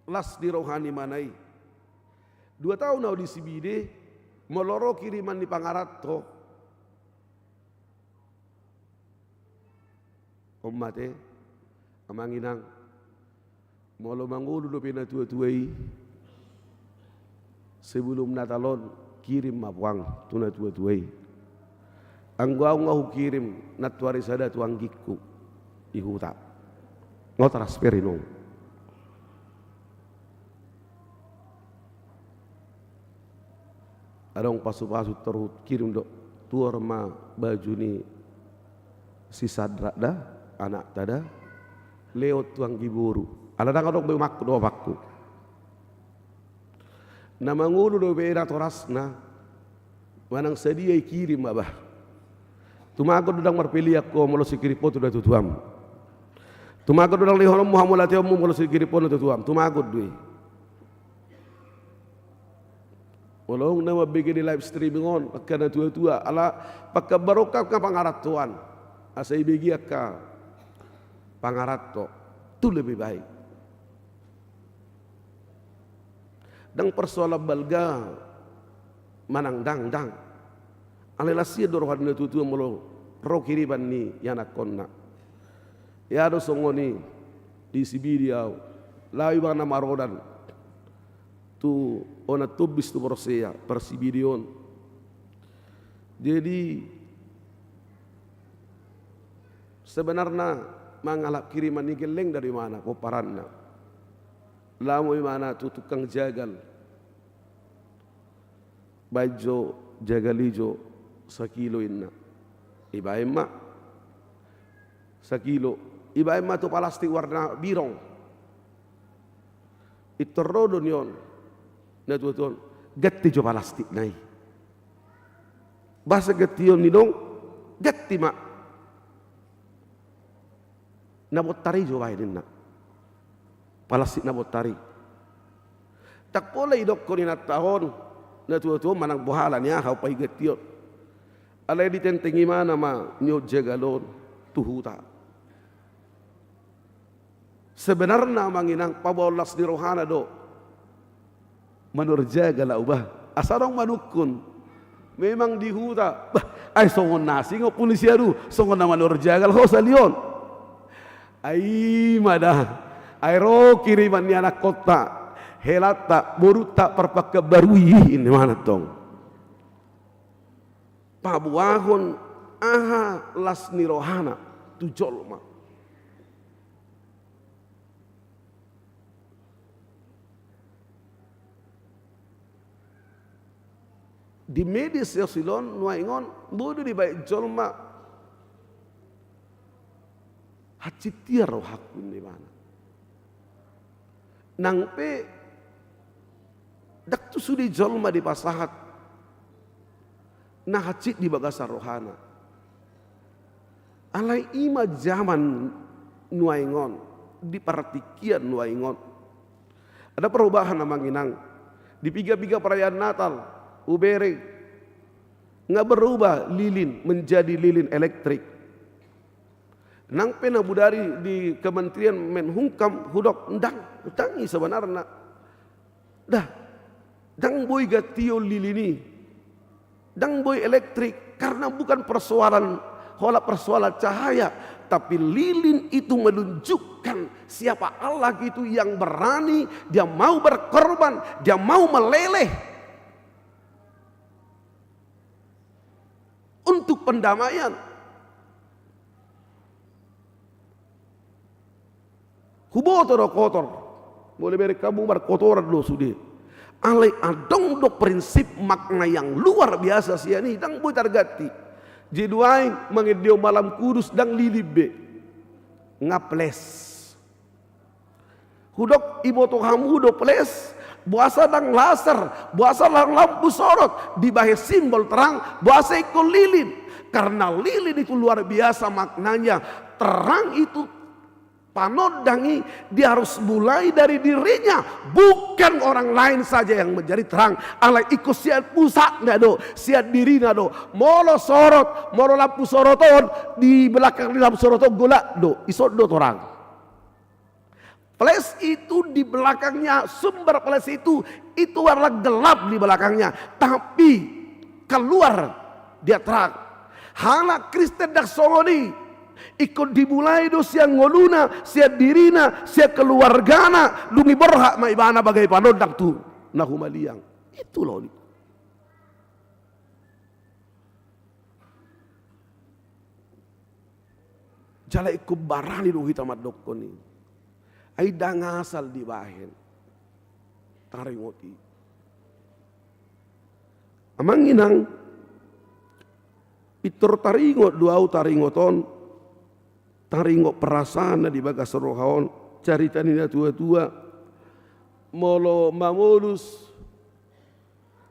Las ni roha ni ibana i. Dua taon au di Sibide, molo ro kiriman ni pangaranto. On mate, amang inang, molo mangolu dope natua-tua i, sebelum Natal on, kirim ma puang tu natua-tua i. Anggo au nga hukirim nantuari sada tu anggingku i huta. Nga transfer i nung. Adong pasu-pasu, tor hukirim do, tuor ma baju ni si Sadrak da, anakta da, lehon tu anggi boru. Ala ndang adong be umangku dohot bapakku. Na mangolu dope natorasna, manang sadia i, kirim ma bah. Tumagon do ndang marpelean ho molo so kirim ho tu natua-tuam. Tumagon do ndang lehononmu hamauliateonmu molo so kirim ho tu natua-tuam. Tumagon do i. Molo na mambege di live streaming on angka natua-tua, ala pangkabarokan angka pangarantoan, asa ibege angka pangaranto tu lebih baik. Ndang persoalan balga manang ndang, ndang. Alai las sian do roha ni natua-tua molo ro kiriman ni ianakhonna. Ia do songon i di Sibide au, laho ibana marodan tu onan tombis tu porsea parsibideion. Jadi sebenarna mangalap kiriman i gelleng do ibana pomparanna. Laho ma ibana tu tukang jagal. Baen jo jagal i jo sakilo, inna. Ibaen ma sakilo. Ibaen ma tu palastik warna birong. Pintor ro do nion natua-tua on, ganti jo palastikna i. Boasa ganti on, nidok, ganti ma. Na bontar i jo baen, inna. Palastik na bontar i. Ndang pola idokkon inanta on, natua-tua on, manang boha, ala ni aha umbahen ganti on. Alai ditenteng ibana ma nion jagal on tu huta. Sebenarna amang inang, paboa las ni rohana do manuhor jagal au bah. Asa adong manungkun. Memang di huta, bah, ai songon na asing ompung ni si Adu, songon na manuhor jagal ho sahali on. Ai i ma da. Ai ro kiriman ni anakhonta, helanta, borunta, parpangkabarui, inna ibana tong. Paboahon aha las ni rohana tu jolma. Di media sosial on nuaeng on, boi do dibaen jolma, hansit hian rohangku, inna ibana. Nang pe ndang tu sude jolma dipasahat na hansit di bagasan rohana. Alai i ma zaman nuaeng on, di partingkian nuaeng on. Ada perubahan, amang inang. Di piga-piga perayaan Natal hubere, nga berubah lilin menjadi lilin elektrik. Nang pe na bodari di Kementerian Menhumkam, hudok ndang, ndang i sebenarna. Dah, ndang boi gantion lilin i, ndang boi elektrik, karena bukan persoalan, holan persoalan cahaya, tapi lilin itu menunjukkan siapa Allah itu yang berani, dia mau berkorban, dia mau meleleh untuk pendamaian. Huboto do kotor. Molo bereng hamu, markotoran do sude. Alai adong do prinsip, makna yang luar biasa sian i, ndang boi targanti. Jadi nuaeng mangendehon Malam Kudus ndang lilin be, nga flash. Hudok, iboto hamu do flash, boasa ndang laser, boasa ndang lampu sorot, dibahen simbol terang, boasa ingkon lilin? Karena lilin itu luar biasa maknanya. Terang itu panondang i, dia harus mulai dari dirinya, bukan orang lain saja yang menjadi terang. Alai ingkon sian pusatna do, sian dirina do. Molo sorot, molo lampu sorot on, di belakang ni lampu sorot on golap do, dison do terang. Flash itu di belakangnya, sumber flash itu, itu adalah gelap di belakangnya. Tapi keluar dia terang. Halak Kristen ndang songon i. Ingkon dimulai do sian ngoluna, sian dirina, sian keluargana, dung i borhat ma ibana bagai panondang tu na humaliang. Itu lolik. Jala ingkon barani do hita mandokkon i. Ai ndang asal dibahen. Taringot i. Amang inang, pintor taringot do ahu taringot on, taringot perasaan na di bagas roha on, carita ni natua-tua. Molo mamolus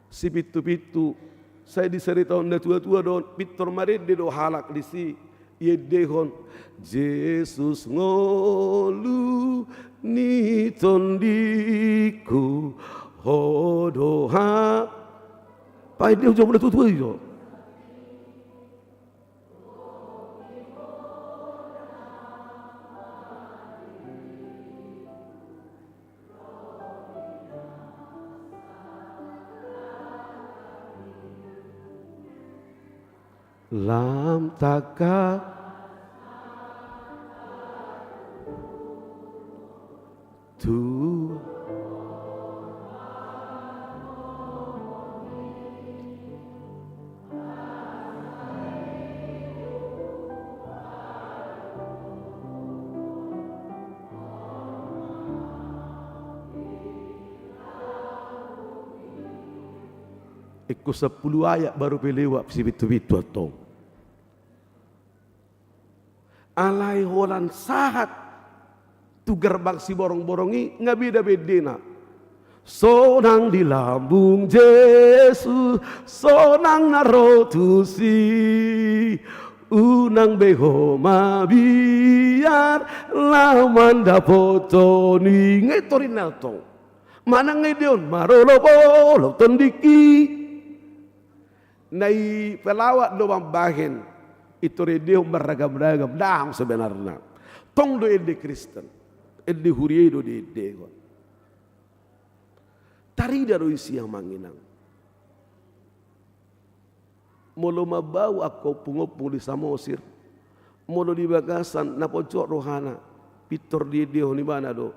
Sipintu-pintu, sai disaritahon natua-tua do on, pintor marende do halak disi, iendehon, Jesus ngolu ni tondingku, Ho do ha. Paendehon jo natua-tua i do. Lam tangkas tu. Ingkon sampulu ayat baru pe lewat sipintu-pintu antong. Alai holan sahat tu gerbang Siborongborong i nga beda be endena. Sonang di lambung Jesus, sonang na ro tusi. Unang be ho mabiar, laho mandapothon i. Nga i torinna antong. Manang nga iendehon marolop-olop tondingki. Na i pelawat do mambahen, pintor iendehon marragam-ragam, ndang sebenarna. Tong do ende Kristen, ende huria i do diendehon. Tarida do i sian amang inang. Molo mambahen angka ompung-ompung di Samosir, molo di bagasan na pojok rohana, pintor diendehon ibana do.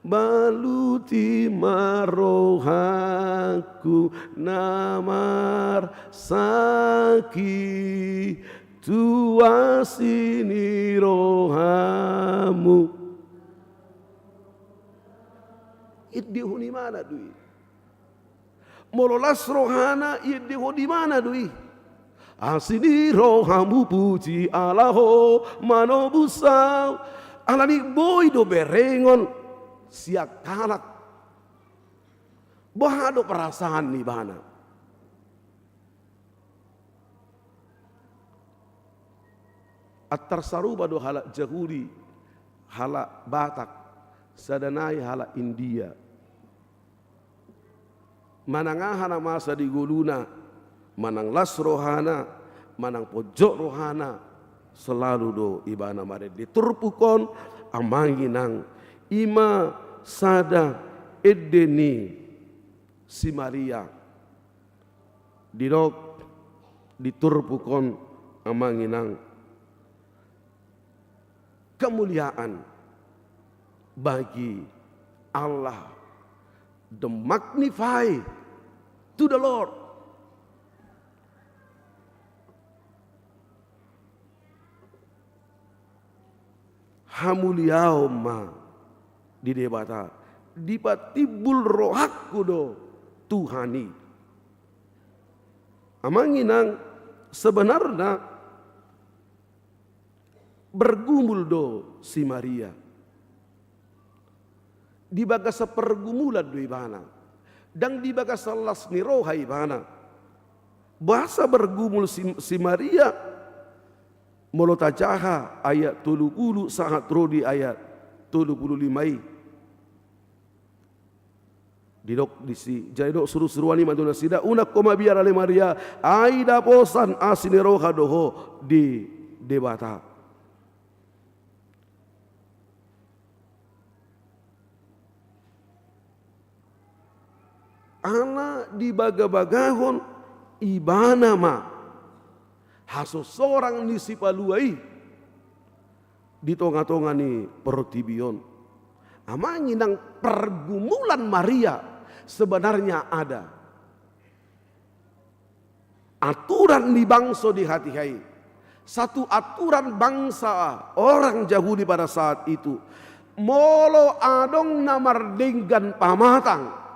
Baluti ma rohangku na marsangki tu asi ni rohamu. Iendehon ibana do i. Molo las rohana, iendehon ibana do i. Asi ni rohamu puji ala ho manobus ahu. Alani boi do berengon sian halak. Boha do perasaan ni ibana. Antar sarupa do halak Jahudi, halak Batak, sada nai halak India. Manang aha na masa di ngoluna, manang las rohana, manang ponjot rohana, selalu do ibana marende. Turpuk on, amang inang, i ma sada ende ni si Maria. Didok di turpuk on, amang inang, kemuliaan bagi Allah. The magnify to the Lord. Hamuliaon ma di Debata, dipatimbul rohangku do Tuhan i. Amang inang, sebenarna bergumul do si Maria. Di bagasan pergumulan do ibana. Ndang di bagasan las ni roha ibana. Boasa bergumul si, si Maria? Molo tajaha ayat tolu pulu sahat ro di ayat tolu pulu lima i. Didok disi, jadi didok surusuruan i ma tu nasida, unang ho mabiar ale Maria, ai dapotan asi ni roha do ho di Debata. Ala dibagabagahon ibana ma hasosorang ni Sipalua i di tongatonga ni portibi on. Amang inang, pergumulan Maria sebenarnya ada. Aturan ni bangso di hatiha i. Satu aturan bangsa orang Jahudi pada saat itu. Molo adong na mardenggan pamatang.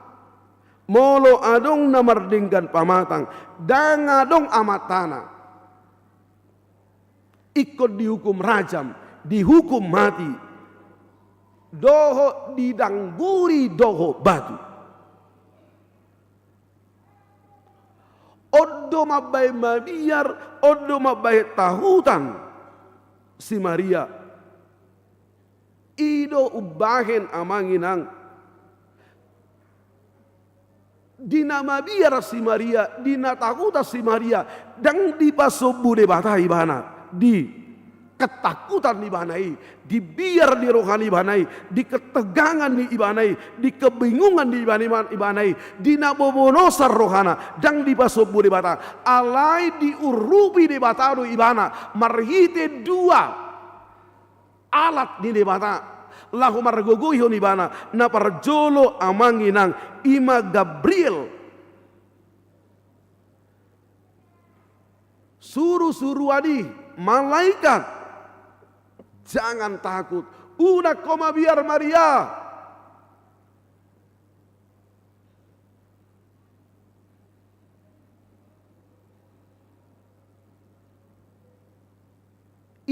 Molo adong na mardenggan pamatang. Ndang adong amatana. Ingkon dihukum rajam, dihukum mati. Dohot didangguri dohot batu. On do mambahen mabiar, on do mambahen tahutan si Maria. I do umbahen, amang inang, di na mabiar si Maria, di na tahutan si Maria, ndang dipasombu Debata ibana di ketakutan ni ibana i, di biar ni roha ni ibana i, di ketegangan ni ibana i, di kebingungan ni ibana, ibana i, di na bobonosan rohana, ndang dipasombu Debata. Alai diurupi Debata do ibana marhite dua alat ni Debata laho margogoihon ibana. Na parjolo, amang inang, i ma Gabriel, surusuruan i, malaikat. Jangan takut, unang ho mabiar Maria.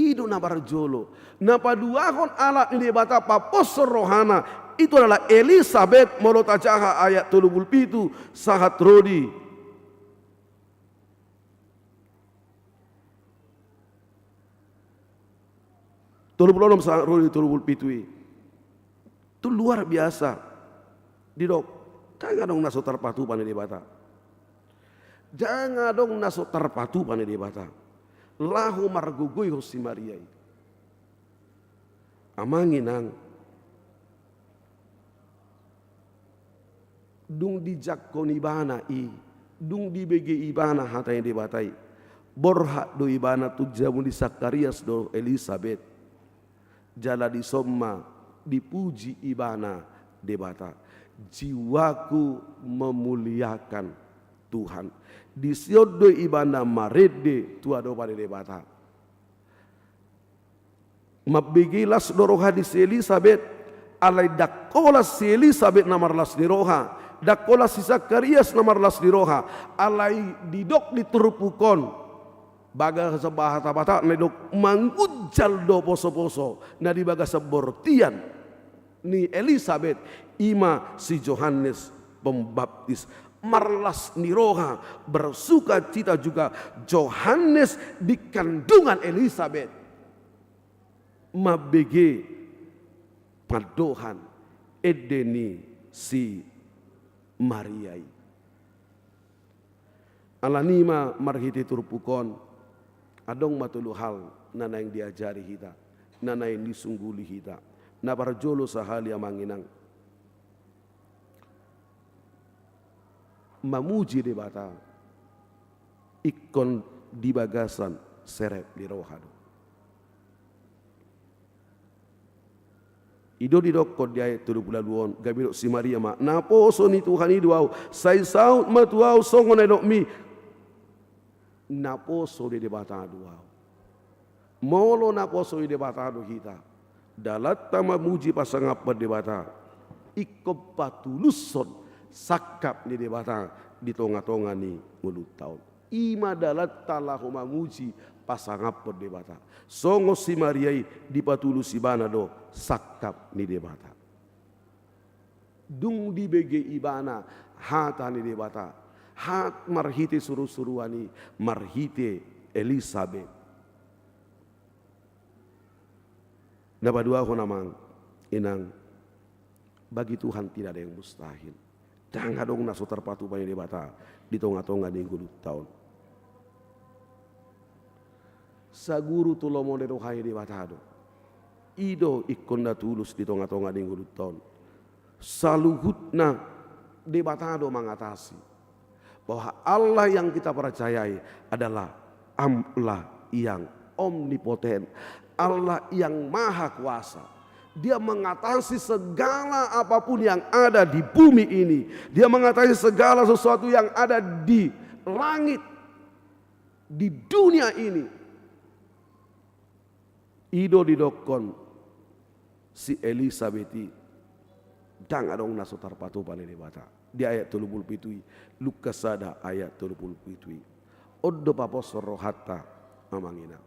I do na parjolo. Na paduahon alat ni Debata paposhon rohana, itu adalah Elisabet, molo tajaha ayat tolu pulu pitu sahat ro di tolu pulu onom sahat ro di tolu pulu pitu i. Tu luar biasa. Didok, ndang adong na so tarpatupa ni Debata. Ndang adong na so tarpatupa ni Debata laho margogoihon si Maria i. Amang inang, dung dijangkon ibana i, dung dibege ibana hata ni Debata i, borhat do ibana tu jabu ni Sakarias dohot Elisabet. Jala dison ma dipuji ibana Debata. Jiwaku memuliakan Tuhan. Dison do ibana marende tu adopan ni Debata. Mambege las do roha ni si Elisabet, alai ndang holan si Elisabet na marlas ni roha, ndang holan si Sakarias na marlas ni roha, alai didok di turpuk on, bagasan bahasa Batak na didok mangunjal do posoposo na di bagasan bortian ni Elisabet, i ma si Johannes Pembaptis. Marlas ni roha, bersukacita juga Johannes di kandungan Elisabet. mambege pandohan ende ni si Maria i. Alani i ma marhite turpuk on, adong ma tolu hal na naeng diajari hita, na naeng disungguli hita. Na parjolo sahali, amang inang, mamuji Debata ingkon di bagasan serep ni roha do. I do didokkon di ayat tolu pulu ualu on, gabe didok si Maria ma, naposo ni Tuhan i do ahu, sai saut ma tu ahu songon na nidokmi. Naposo ni Debata do ahu. Molo naposo ni Debata do hita, dalanta mamuji pasangaphon Debata ingkon patulushon sangkap ni Debata di tonga-tonga ni ngolunta on. I ma dalanta laho mamuji pasangaphon Debata. Songon si Maria i, dipatulus ibana do sangkap ni Debata. Dung dibege ibana hata ni Debata, hat marhite suru-suruan i, marhite Elisabet. Na paduahon, amang inang, bagi Tuhan tidak ada yang mustahil. Ndang adong na so tarpatupa ni Debata di tonga-tonga ni ngolunta on. Saguru tu lomo ni roha ni Debata do. I do ingkon na tulus di tonga-tonga ni ngolunta on. Saluhutna Debata do mangatasi. Bahwa Allah yang kita percayai adalah Allah yang omnipoten, Allah yang maha kuasa. Dia mengatasi segala apapun yang ada di bumi ini. Dia mengatasi segala sesuatu yang ada di langit, di dunia ini. I do didokkon si Elisabet i, ndang adong na so tarpatupa ni Debata. Di ayat tolu pulu pitu i, Lukas sada ayat tolu pulu pitu i. On do paposhon rohanta, amang inang.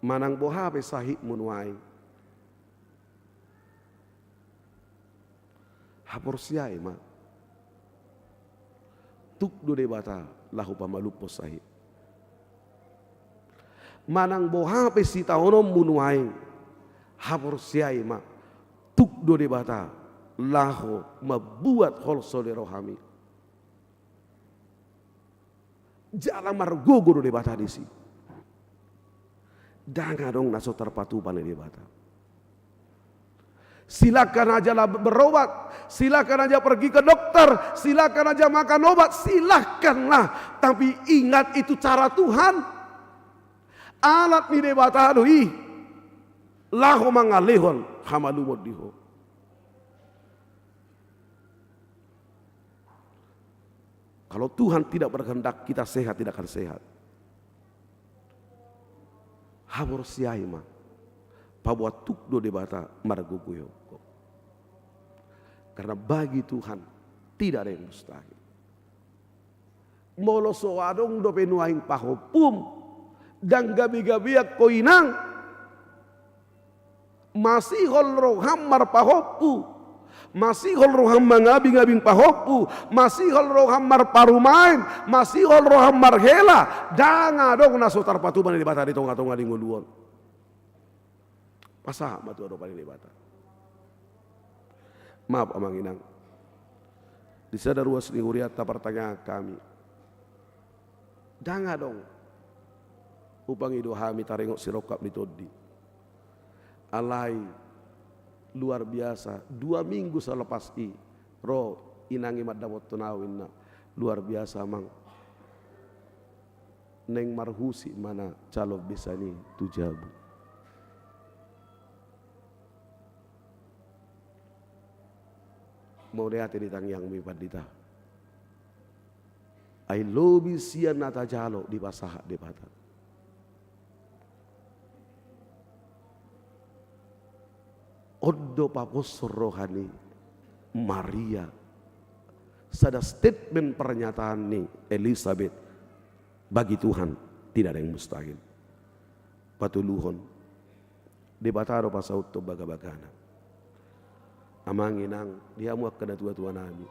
Manang boha pe sahitmu nuaeng, haporseai ma, tuk do Debata laho pamalumhon sahit. Manang boha pe sitaononmu nuaeng, haporseai ma, tuk do Debata laho mambuat holso ni rohami. Jala margogo do Debata disi. Ndang adong na so tarpatupa ni Debata. Silahkan aja lah berobat, silahkan aja pergi ke dokter, silahkan aja makan obat, silahkanlah. Tapi ingat, itu cara Tuhan. Alat ni Debata do i laho mangalehon hamalumon di ho. Kalau Tuhan tidak berkehendak kita sehat, tidak akan sehat. Haporseai ma, paboa tuk do Debata margogo i. Karena bagi Tuhan tidak ada yang mustahil. Molo so adong dope nuaeng pahompum, ndang gabe-gabean ho, inang. Masihol roham marpahompu, masihol roham mangabing-abing pahompu, masihol roham marparumaen, masihol roham marhela, ndang adong na so tarpatupa ni Debata di tonga-tonga ni ngolu on. Pasahat ma tu adopan ni Debata. Maaf, amang inang. Di sada ruas ni hurianta partangiangan hami. Ndang adong hupangido hami taringot sirongkap ni tondi. Alai luar biasa, dua minggu selepas i ro inang i mandapothon ahu, ninna. Luar biasa, amang. Naeng marhusip ma na calon besan i tu jabu. Mauliate di tangiangmu i, Pandita. Ai lobi sian na tajalo dipasahat Debata. On do paposhon roha ni Maria. Sada statement, pernyataan ni Elisabet. Bagi Tuhan tidak ada yang mustahil. Patoluhon, Debata do pasauthon bagabagana. Amang inang, di hamu angka natua-tua nami,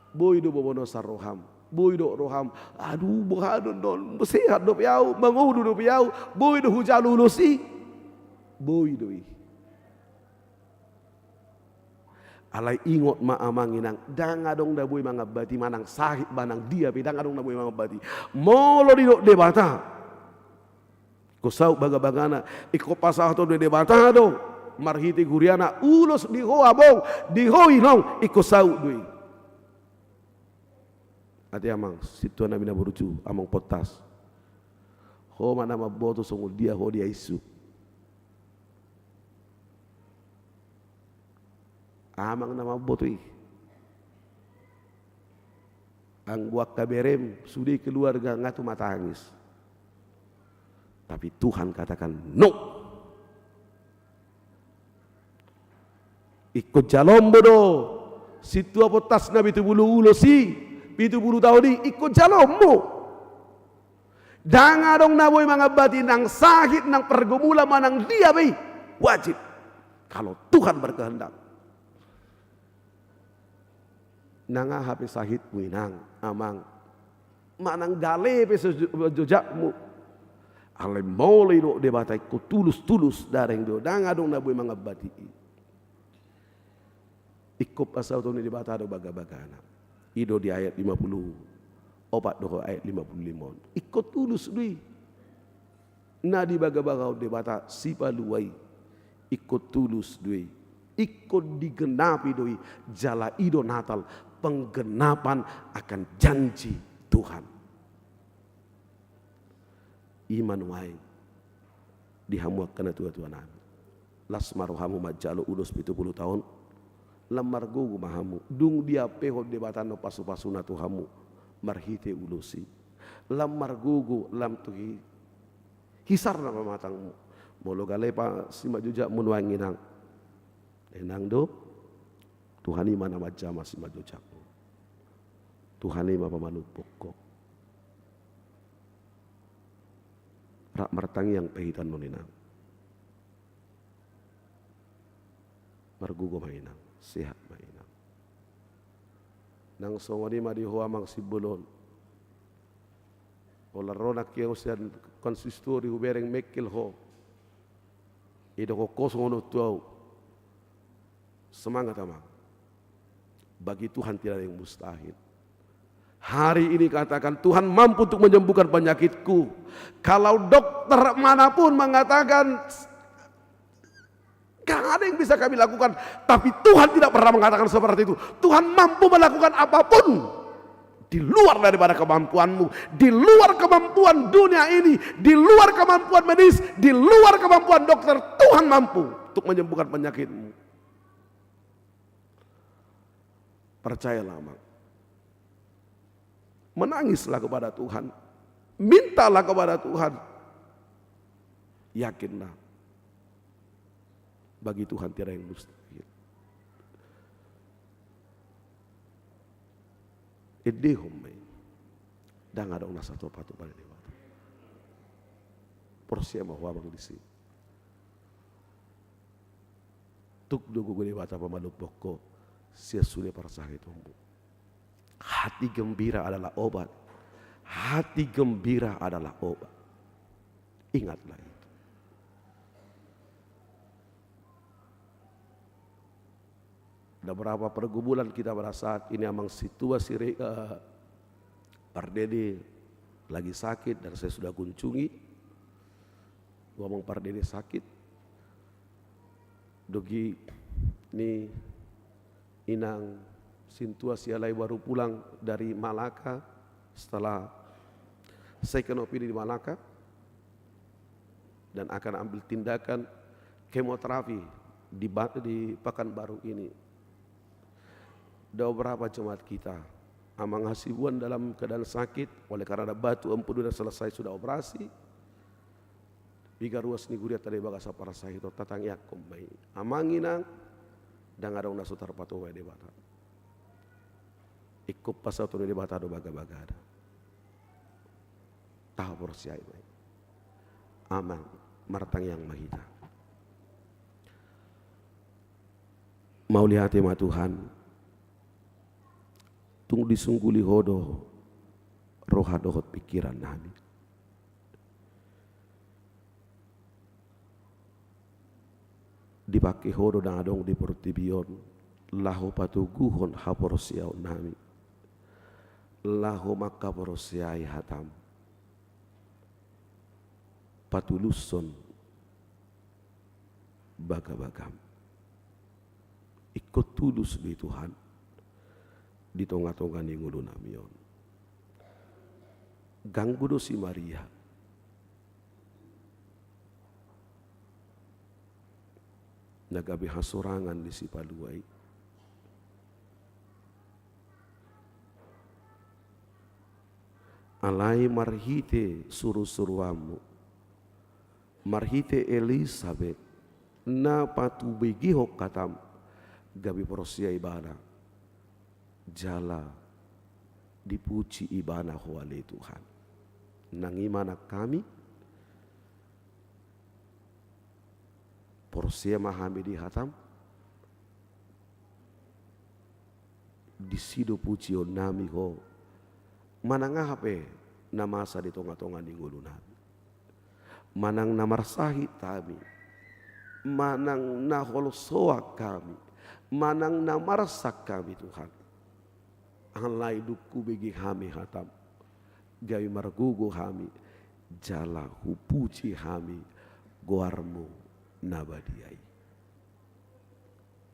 boi do bobonosan roham Boi do roham, aduh, boha do on, sehat dope au, mangolu dope au, boi do hujalo ulos i. Boi do i. Alai ingot ma amang inang, ndang adong na boi mangambati manang sahit manang dia pe, ndang adong na boi mangambati. Molo didok Debata, ingkon saut bagabagana, ingkon pasahaton ni Debata do marhite huriana ulos di ho among, di ho inong, ingkon saut do i. Ate amang, sintua nami na burju, amang Pottas. Ho ma na mamboto songon dia ho diaisuk. Amang na mamboto i. Anggo angka berem sude keluarga nga tumatangis. Tapi Tuhan katakan, "No!" Ingkon jalommu do sintua Pottas na pitu pulu ulos i, pitu pulu taon i, ingkon jalommu. Ndang adong na boi mangambati nang sahit, nang pergumulan manang dia pe i. Wajib. Kalau Tuhan berkehendak. Nang aha pe sahitmu inang, amang. Manang gale pe so-, jojakmu. Alai molo didok Debata ingkon tulus-tulus, dareng do, ndang adong na boi mangambati i. Ingkon pasahaton ni Debata do bagabagana. I do di ayat lima pulu opat dohot ayat lima pulu lima on. Ingkon tulus do i. Na dibaga-bagahon Debata sipalua i. Ingkon tulus do i. Ingkon digenapi do i. Jala i do Natal, penggenapan akan janji Tuhan. I ma nuaeng di hamu angka natua-tua nami. Las ma rohamu manjalo ulos pitu pulu taon. Lam margogo ma hamu. Dung diampehon Debata annon pasu-pasuna tu hamu marhite ulos i. Lam margogo, lam tu hi-, hisarna pamatangmu. Molo gale pe simanjojakmu nuaeng inang. Inang do. Tuhan i ma na manjama simanjojakmu. Tuhan i ma pamanumpuk ho. Rap martangiang pe hita annon inang. Margogo ma inang, sehat ma inang. Nang songon i ma di ho amang Simbolon. Holan ro nangkin au sian konsistori, hubereng mengkel ho. Didok ho songon on tu au. Semangat, amang. Bagi Tuhan tidak ada yang mustahil. Hari ini katakan, "Tuhan mampu untuk menyembuhkan penyakitku." Kalau dokter manapun mengatakan, "Gak ada yang bisa kami lakukan," tapi Tuhan tidak pernah mengatakan seperti itu. Tuhan mampu melakukan apapun di luar daripada kemampuanmu, di luar kemampuan dunia ini, di luar kemampuan medis, di luar kemampuan dokter. Tuhan mampu untuk menyembuhkan penyakitmu. Percayalah, amang. Menangislah kepada Tuhan. Mintalah kepada Tuhan. Yakinlah. Bagi Tuhan tiada yang mustahil. Endehon ma i. Ndang adong na so tarpatupa ni Debata. Porsea ma ho, amang, disi. Tuk do gogo Debata pamanumpuk ho sian sude parsahitonmu. Hati gembira adalah obat. Hati gembira adalah obat. Ingatlah itu. Ada berapa pergumulan kita pada saat ini, amang, sintua si Re-, eh, Pardede lagi sakit dan saya sudah kunjungi. Dua amang Pardede sakit. Dohot ni inang sintua si Alai baru pulang dari Malaka setelah second opini di Malaka dan akan ambil tindakan kemoterapi di Ba-, di Pekanbaru ini. Ada beberapa jemaat kita, Amang Hasibuan dalam keadaan sakit, oleh karena ada batu empedu dan selesai sudah operasi. Piga ruas ni huria tadi bagasan parsahiton, tatangiangkon ma i. Amang inang, ndang adong na so tarpatupa ni Debata. Ingkon pasahaton ni Debata do bagabagana. Tahaporseai ma i. Amang, martangiang ma hita. Mauliate ma Tuhan. Tung disungguli Ho do roha dohot pingkiran nami. Dipake Ho do na adong di portibi on, laho patoguhon haporseaon nami, laho mangkaporseai hatam, patulushon bagabagam. Ingkon tulus do i Tuhan di tongatonga ni ngolu nami on. Ganggu do si Maria na gabe hasorangan ni sipalua i. Alai marhite surusuruanmu, marhite Elisabet na patubegehon hatam, gabe porsea ibana jala dipuji ibana Ho ale Tuhan. Nang i ma nang hami, porsea ma hami di hatam, disi do pujion nami Ho, manang aha pe na masa di tongatonga ni ngolu nami. Manang na marsahit hami, manang na holsoan hami, manang na marsak hami Tuhan. Alai dung hubege hami hatam, gabe margogo hami, jala hupuji hami goarmu na badia i.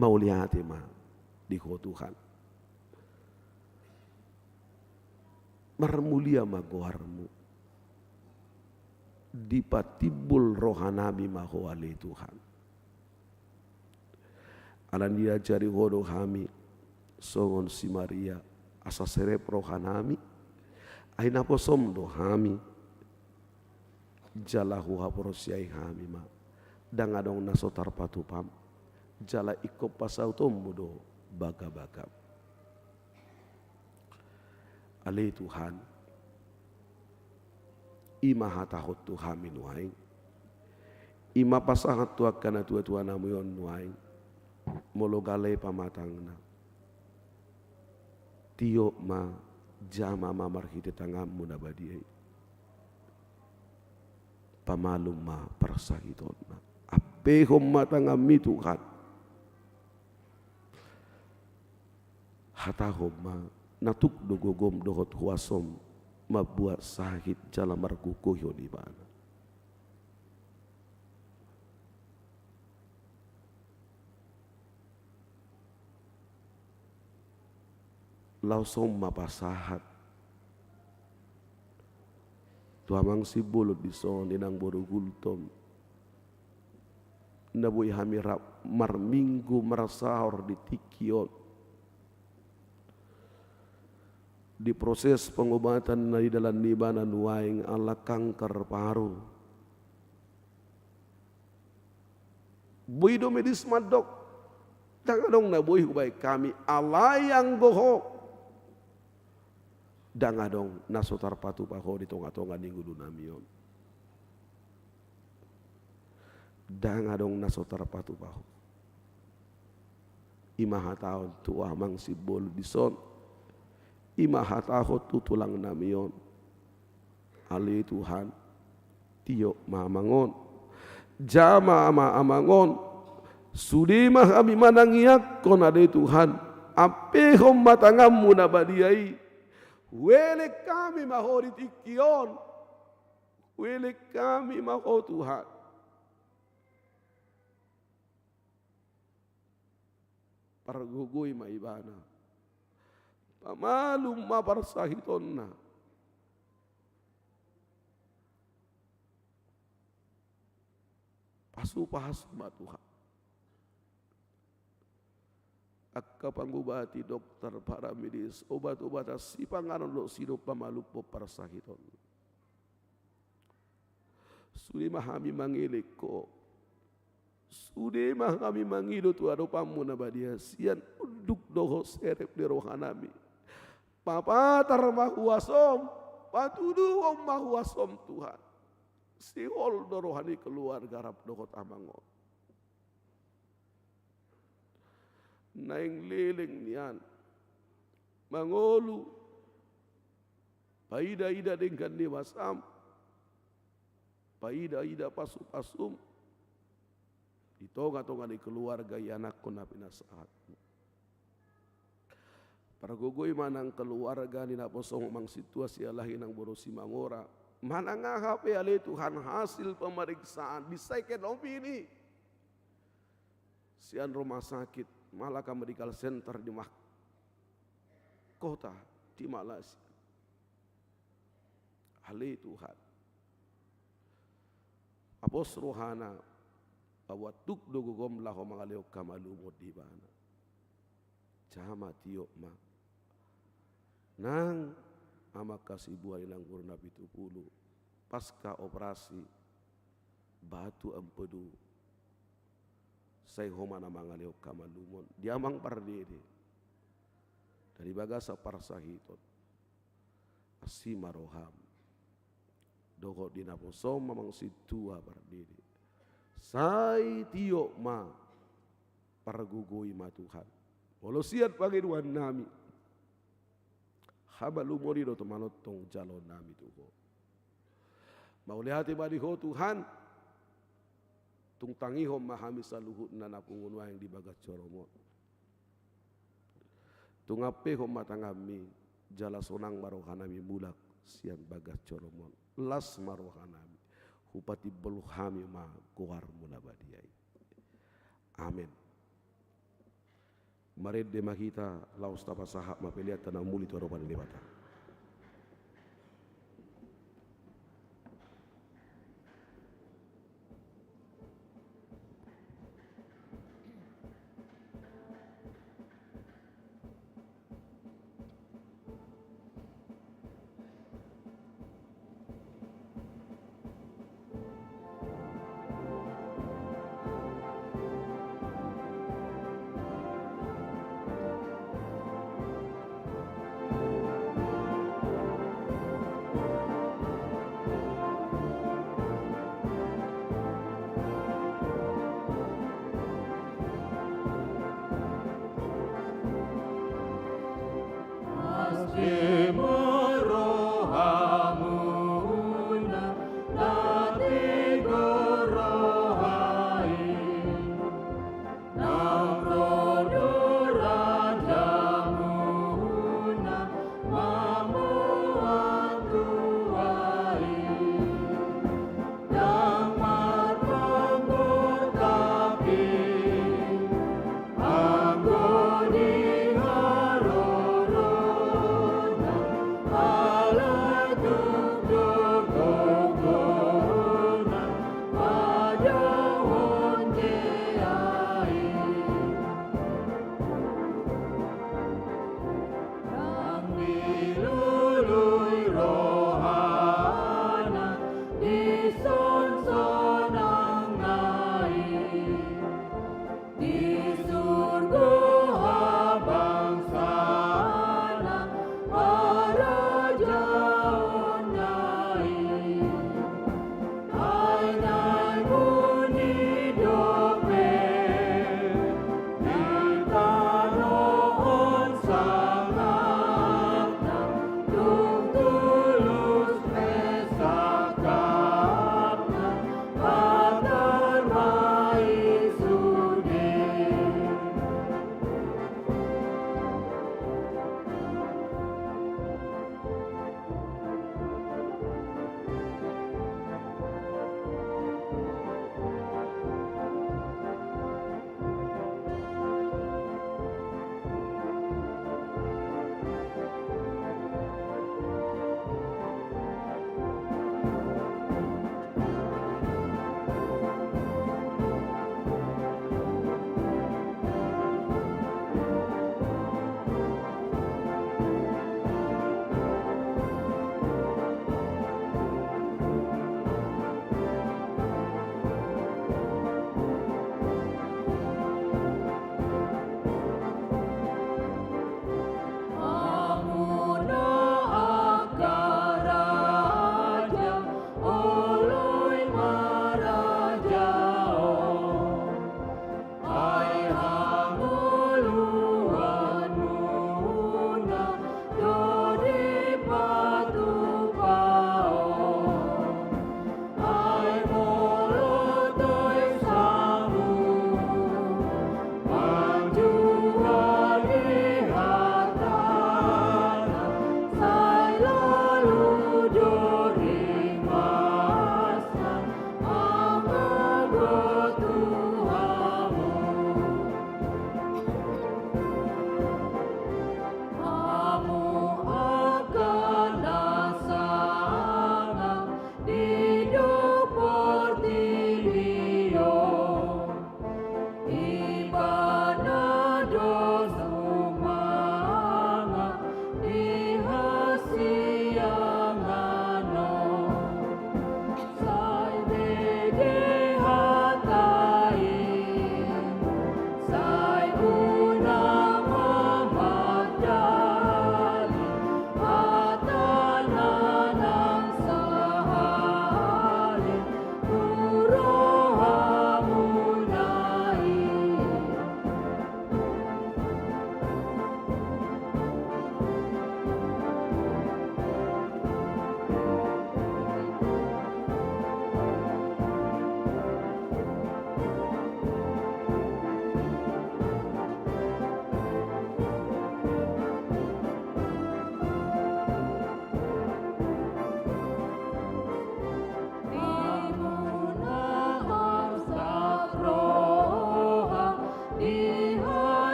Mauliate ma di Ho Tuhan. Marmulia ma goarmu. Dipatimbul roha nami ma Ho ale Tuhan. Alani diajari Ho do hami songon si Maria, asa serep roha nami, ai naposom do hami, jala huhaporseai hami ma, ndang adong na so tarpatupam, jala ingkon pasautonmu do bagabagam. Ale Tuhan, i ma hatahon tu hami nuaeng, i ma pasahat tu angka natuatua nami on nuaeng, molo gale pamatangna, tiop ma, jama ma marhite tanganmu na badia i. Pamalum ma parsahitonna. Ampehon ma tanganmi Tuhan. Hatahon ma, na tuk do gogom dohot huasom mambuat sahit jala margogoihon ibana. Laos on ma pasahat tu amang Simbolon dison, inang boru Gultom, na boi hami rap marminggu marsaor di tingki on. Diproses pengobatan na di dalan ni ibana nuaeng ala kanker paru. Boi do medis mandok, ndang adong na boi hubaen hami, alai anggo Ho, ndang adong na so tarpatupa Ho di tongatonga ni ngolu nami on. Ndang adong na so tarpatupa Ho. I ma hatahon tu amang Simbolon dison, i ma hatahon tu tulang nami on. Ale Tuhan, tiop ma amang on, jama ma amang on. Sude ma hami manangiangkon, ale Tuhan, ampehon ma tanganmu na badia i. Huelek hami ma Ho di tingki on. Huelek hami ma Ho Tuhan. Pargogoi ma ibana. Pamalum ma parsahitonna. Pasupasu ma Tuhan. Angka pangubati, dokter, paramedis, obat-obatan, sipanganon dohot sipamalumhon parsahitonna. Sude ma hami mangelek Ho. Sude ma hami mangido tu adopanmu na badia sian unduk dohot serep ni roha nami. Papatar ma huasom, patuduhon ma huasom Tuhan. Sihol do roha ni keluarga rap dohot amang on. Naeng leleng nian mangolu Paida-ida denggan ni basam, paida-ida pasu-pasum di tonga-tonga ni keluarga, ianakhon na pinasahatmu. Pargogoi ma nang keluarga ni naposom amang sintua, sialahi nang boru Simamora. Manang aha pe ale Tuhan hasil pemeriksaan di second opini sian rumah sakit Malaka Medical Center di mahkota di Malaysia. Ale Tuhan, pos rohana, paboa tuk do gogom laho mangalehon hamalumon di ibana. Jama tiop ma nang amang hasibuan i nang boru Napitupulu, pasca operasi batu empedu, sai ho ma na mangalehon hamalumon di amang pardede na di bagasan parsahiton. Asi ma roham dohot di naposom amang sintua pardede. Sai tiop ma, pargogoi ma Tuhan. Molo sian pangidoan nami, hamalumon i do tumangihon jaloon nami tu Ho. Mauliate ma di Ho Tuhan. Tung tangihon ma hami saluhutna na pungu nuaeng di bagas joroM on. Tung ampehon ma tanganmi, jala sonang ma rohanami mulak sian bagas joroM on. Las ma rohanami, hupatimbul hami ma goarMu na badia i. Amen. Marende ma hita, laos tapasahat ma peleanta na umuli tu adopan ni Debata.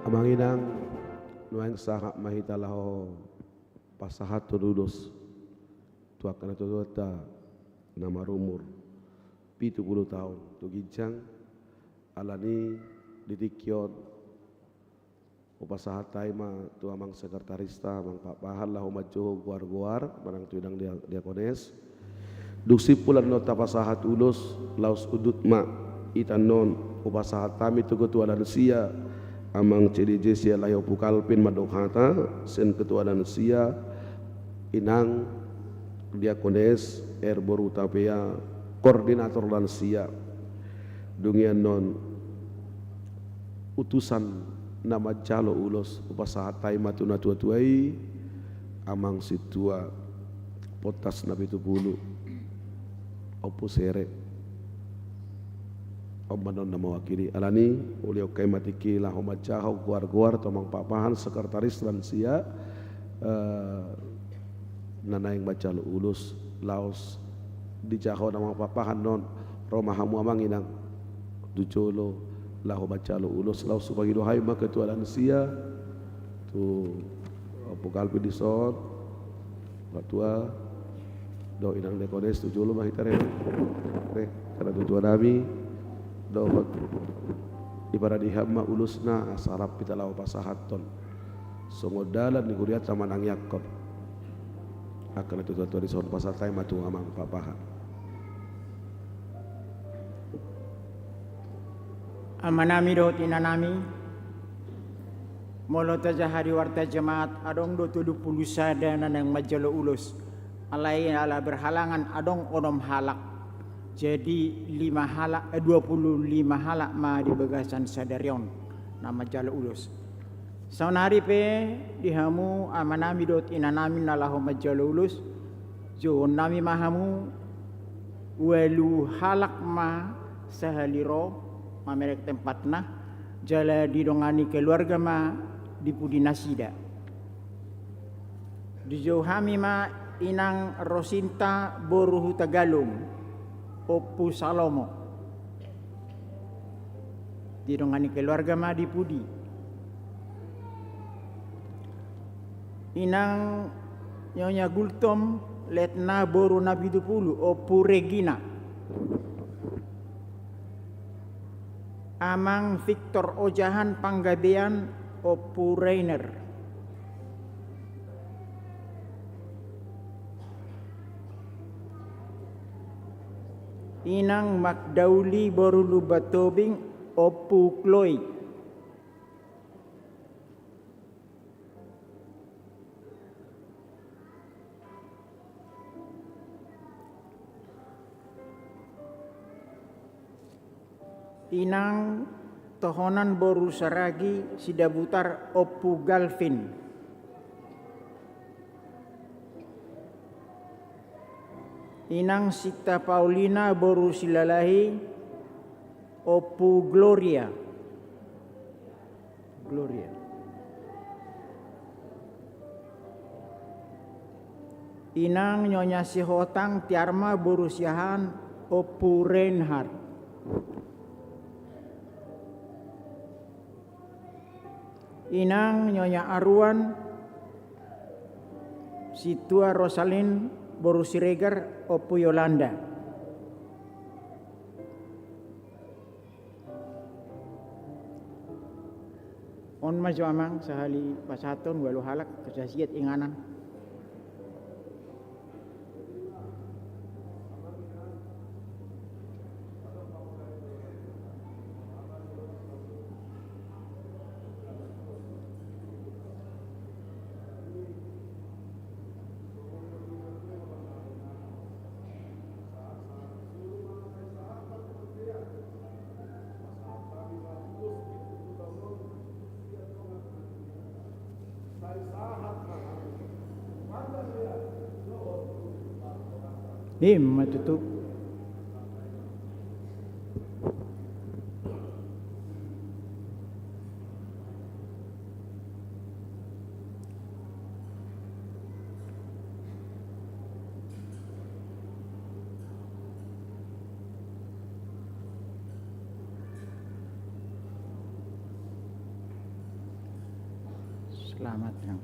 Amang inang, nuaeng sahat ma hita laho pasahathon ulos tu angka natuatuanta na marumur pitu pulu taon tu ginjang. Alani di tingki on hupasahat hami ma tu amang sekretarista, amang Pakpahan, laho manjou goar-goar manang tu inang dia-, diakones. Dung simpul annon tapasahat ulos, laos unduk ma hita annon, hupasahat hami tu ketua lansia, amang C D J Sialahi Ompu Kalvin mandok hata, sian ketua lansia, inang diakones R Boru Tapea, koordinator lansia. Dung i annon utusan na manjalo ulos hupasahat hami ma tu natuatua i, amang sintua Pontas na pitu pulu, Ompu Sere. On ma annon na mewakili. Alani, ulehon hami ma tingki laho manjalo goar-goar tu amang Pakpahan, sekretaris lansia, eh, na naeng manjalo ulos, laos dijalo amang Pakpahan annon, ro ma hamu amang inang tu jolo laho manjalo ulos, laos hupangido hami ma ketua lansia, tu Ompu Kalvin dison, matua, dohot inang diakones, tu jolo ma hita re. Re, karena tutua nami, dohot diparade hamu ma ulosna, asa rap hita laho pasahathon. Songon dalan ni hurianta manangiangkon. Angka natuatua dison, pasahat hami ma tu amang Pakpahan. Amanami dohot inanami, molo tajaha di warta jemaat, adong do tolu pulu sada na naeng manjalo ulos. Alai ala berhalangan adong onom halak. Jadi lima halak, eh, dua pulu lima halak ma di bagasan sadari on na manjalo ulos. Saonari pe di hamu amanami dohot inanami na laho manjalo ulos, jouonnami ma hamu, ualu halak ma sahali ro mamereng tempatna, jala didongani keluarga ma di pudi nasida. Dijou hami ma inang Rosinta boru Hutagalung, Ompu Salomo. Didongani keluarga ma di pudi. Inang Nyonya Gultom Letna boru na pitu pulu, Ompu Regina. Amang Victor Ojahan Panggabean, Ompu Reiner. Inang Magdauli boru Lumban Tobing, Ompu Chloe. Inang Tohonan boru Saragi Sidabutar, Ompu Galvin. Inang Sinta Paulina boru Silalahi, Ompu Gloria. Gloria. Inang Nyonya Sihotang Tiarma boru Siahaan, Ompu Reinhard. Inang Nyonya Aruan, Sintua Rosalin boru Siregar, Ompu Yolanda. On ma jo amang sahali pasahaton ualu halak, kasasiat inganan. Ima tutu. Selamat, Nang.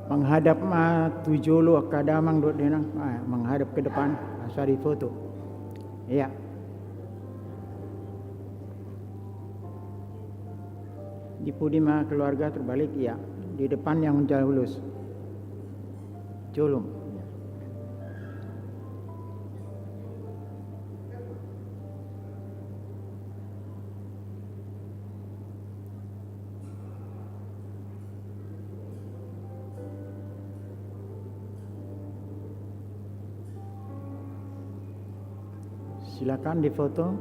Menghadap ma tu jolo angka damang dohot dainang, ah, menghadap ke depan, asa difoto. Iya. Di pudi ma keluarga terbalik, iya. Di depan yang jauh lurus. Jolo. Iya. Silakan difoto,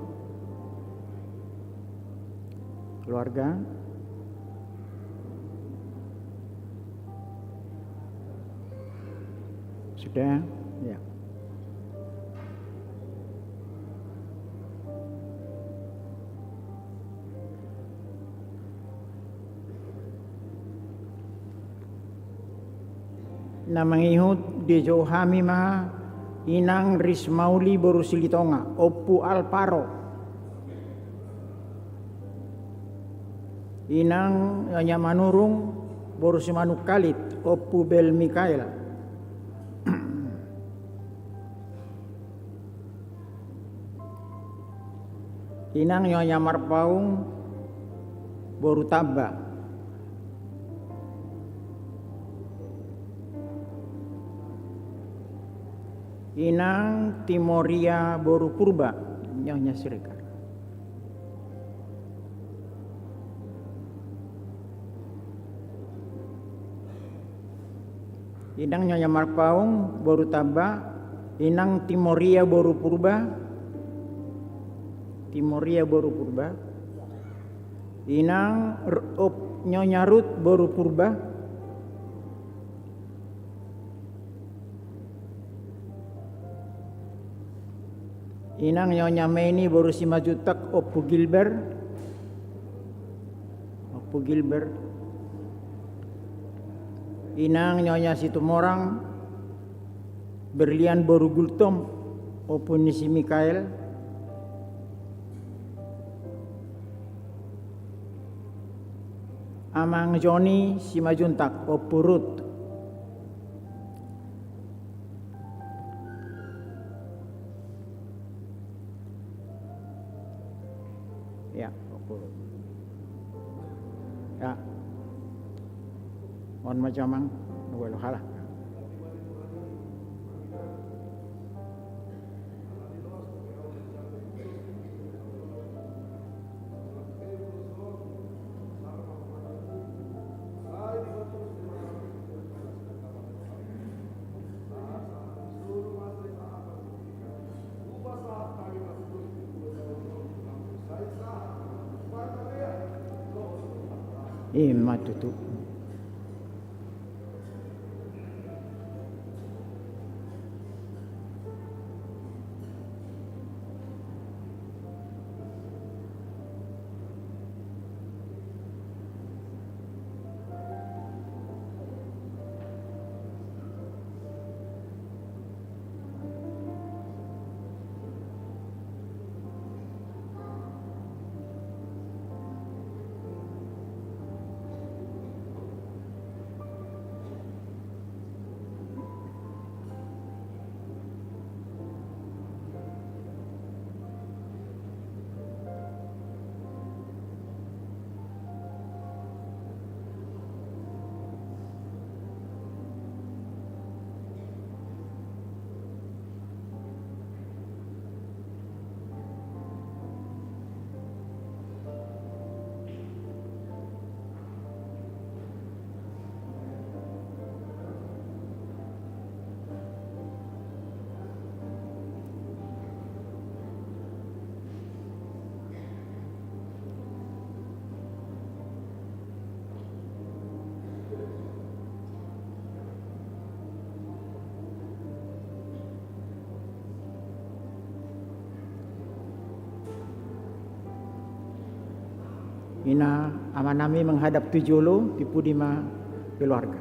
keluarga. Sudah, ya. Na mangihut dijou hami ma Inang Rismauli boru Silitonga, Ompu Alvaro. Inang Nyonya Manurung boru Simanungkalit, Ompu Bel Mikael. Inang Nyonya Marpaung boru Tamba. Inang Timoria boru Purba, Nyonya Siregar. Inang Nyonya Marpaung boru Tamba, Inang Timoria boru Purba, Timoria boru Purba, Inang R-, op-, Nyonya Rut boru Purba, Inang Nyonya Meni boru Simanjuntak, Ompu Gilbert. Ompu Gilbert. Inang Nyonya Situmorang, Berlian boru Gultom, Ompu ni si Mikael. Amang Joni Simanjuntak, Ompu Rut. Ya, Ompu Rut. Ya. Mohon maaf, Amang. Nunggu halak. I ma tutu. Ina, amanami menghadap tu jolo, di pudi ma keluarga.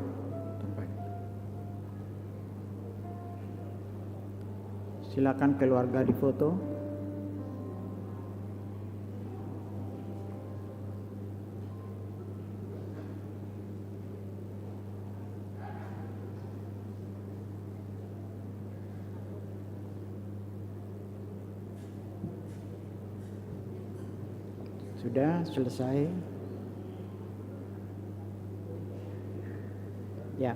Silakan keluarga difoto. Sudah selesai. Ya.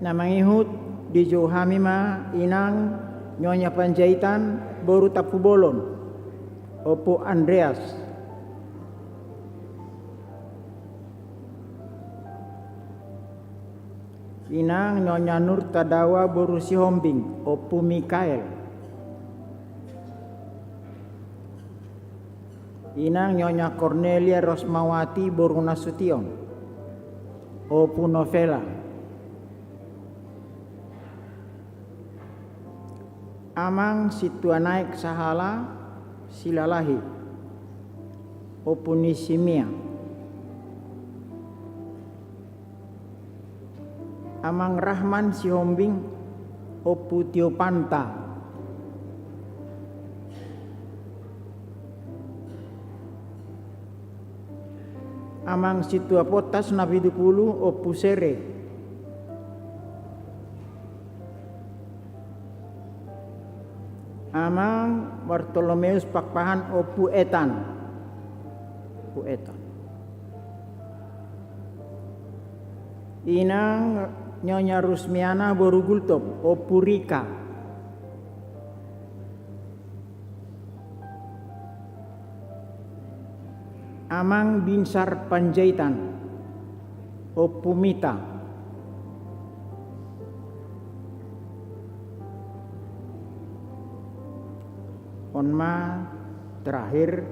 Na mangihut, dijou hami ma inang Nyonya Panjaitan boru Tampubolon, Ompu Andreas. Inang Nyonya Nurta Dawa boru Sihombing, Ompu Mikael. Inang Nyonya Kornelia Rosmawati boru Nasution, Ompu Novela. Amang Sintua Naek Sahala Silalahi, Ompu ni si Mia. Amang Rahman Sihombing, Ompu Tiopanta. Amang Sintua Pottas Napitupulu, Ompu Sere. Amang Bartolomeus Pakpahan, Ompu Etan. Ompu Etan. Inang Nyonya Rusmiana boru Gultom, Ompu Rika. Amang Binsar Panjaitan, Ompu Mita. On ma terakhir,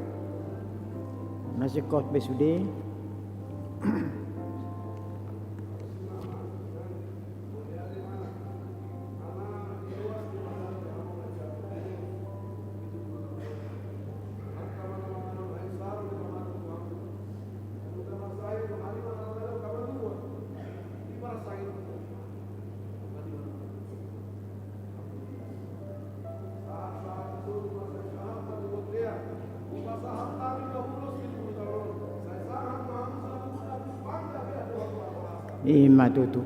na singkop be sude. I ma tutu.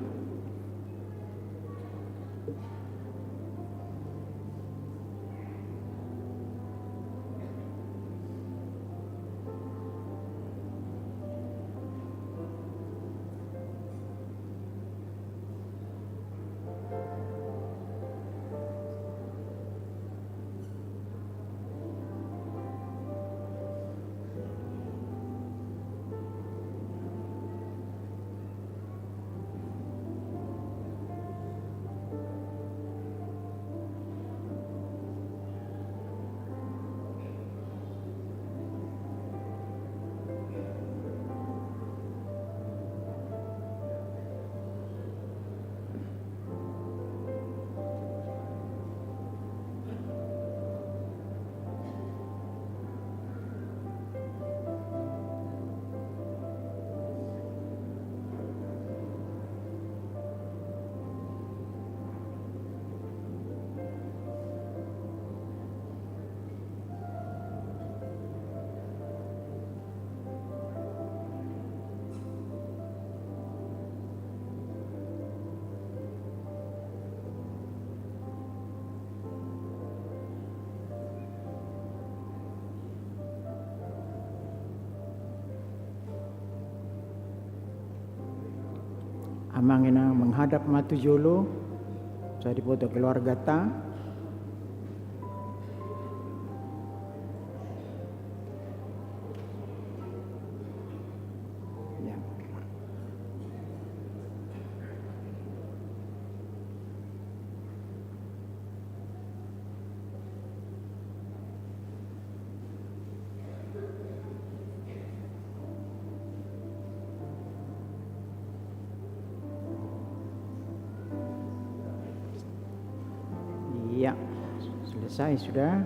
Amang inang menghadap ma tu jolo, sai diboto keluargata. Ya. Iya, selesai sudah.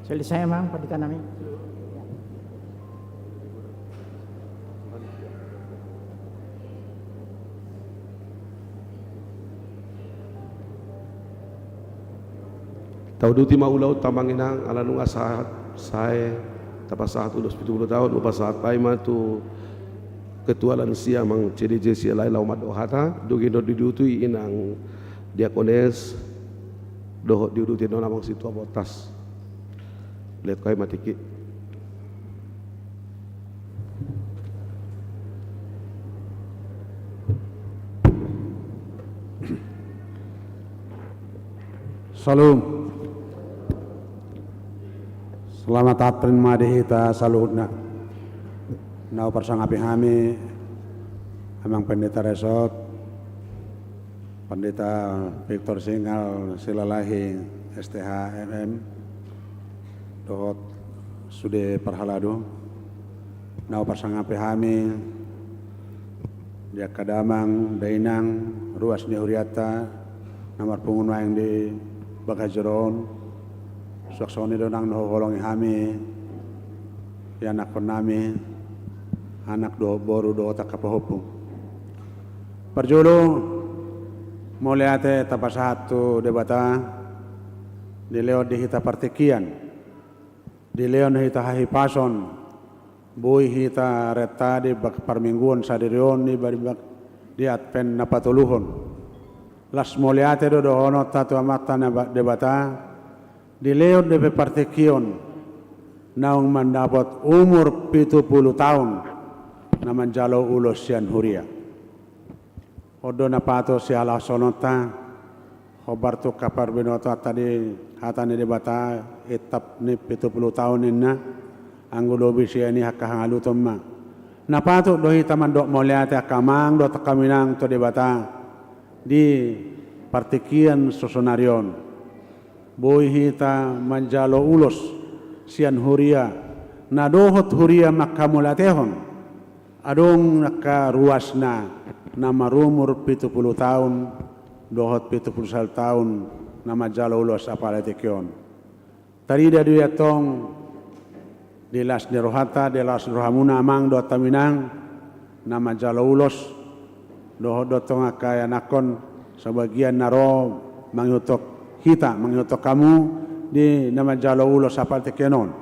Selesai, Amang, pendeta nami. Tauduti ma ulaonta, Amang inang, ala nunga sahat, sae tapasahat ulos pitu pulu taon, hupasahat hami ma tu ketua lansia, Amang C D J Sialahi, laho mandok hata, dung i do diuduti inang diakones, dohot diuduti do on amang sintua bontas. Lehon hami ma tingki. Syalom. Selamat April ma di hita saluhutna. Na huparsangapi hami Amang Pendeta Resort, Pendeta Victor Singal Silalahi, S T H, M M, dohot sude parhalado. Na huparsangapi hami di angka damang dainang, ruas ni hurianta na marpungu nuaeng di bagas joro on. Suang songon i do nang na huholongi hami ianakkonnami, anak dohot boru dohot angka pahompu. Parjolo, mauliate tapasahat tu Debata, dilehon di hita partingkian, dilehon hita hahipason, boi hita renta di bak-, parmingguon sadari on, di bak-, di Advent na patoluhon. Las mauliate do dohononta tu Amanta na ba-, Debata, dilehon dope partingkion naung mandapot umur pitu pulu taon na manjalo ulos sian huria. On do na patut sihalashononta, hombar tu angka parbinotoanta di hata ni Debata, etap ni pitu pulu taon ninna, anggo lobi sian i angka hangaluton ma. Na patut do hita mandok mauliate angka amang dohot angka inang tu Debata di partingkian sonari on. Boi hita manjalo ulos sian huria, na dohot huria manghamauliatehon. Adong angka ruasna na marumur pitu pulu taon dohot pitu pulu sada taon na manjalo ulos apala tingki on. Tarida do i antong di las ni rohanta, di las ni rohamuna amang dohot hamu inang na manjalo ulos, dohot do antong angka ianakkon, sabagian na ro mangihuthon hita, mangihuthon hamu di na manjalo ulos apala tingki on.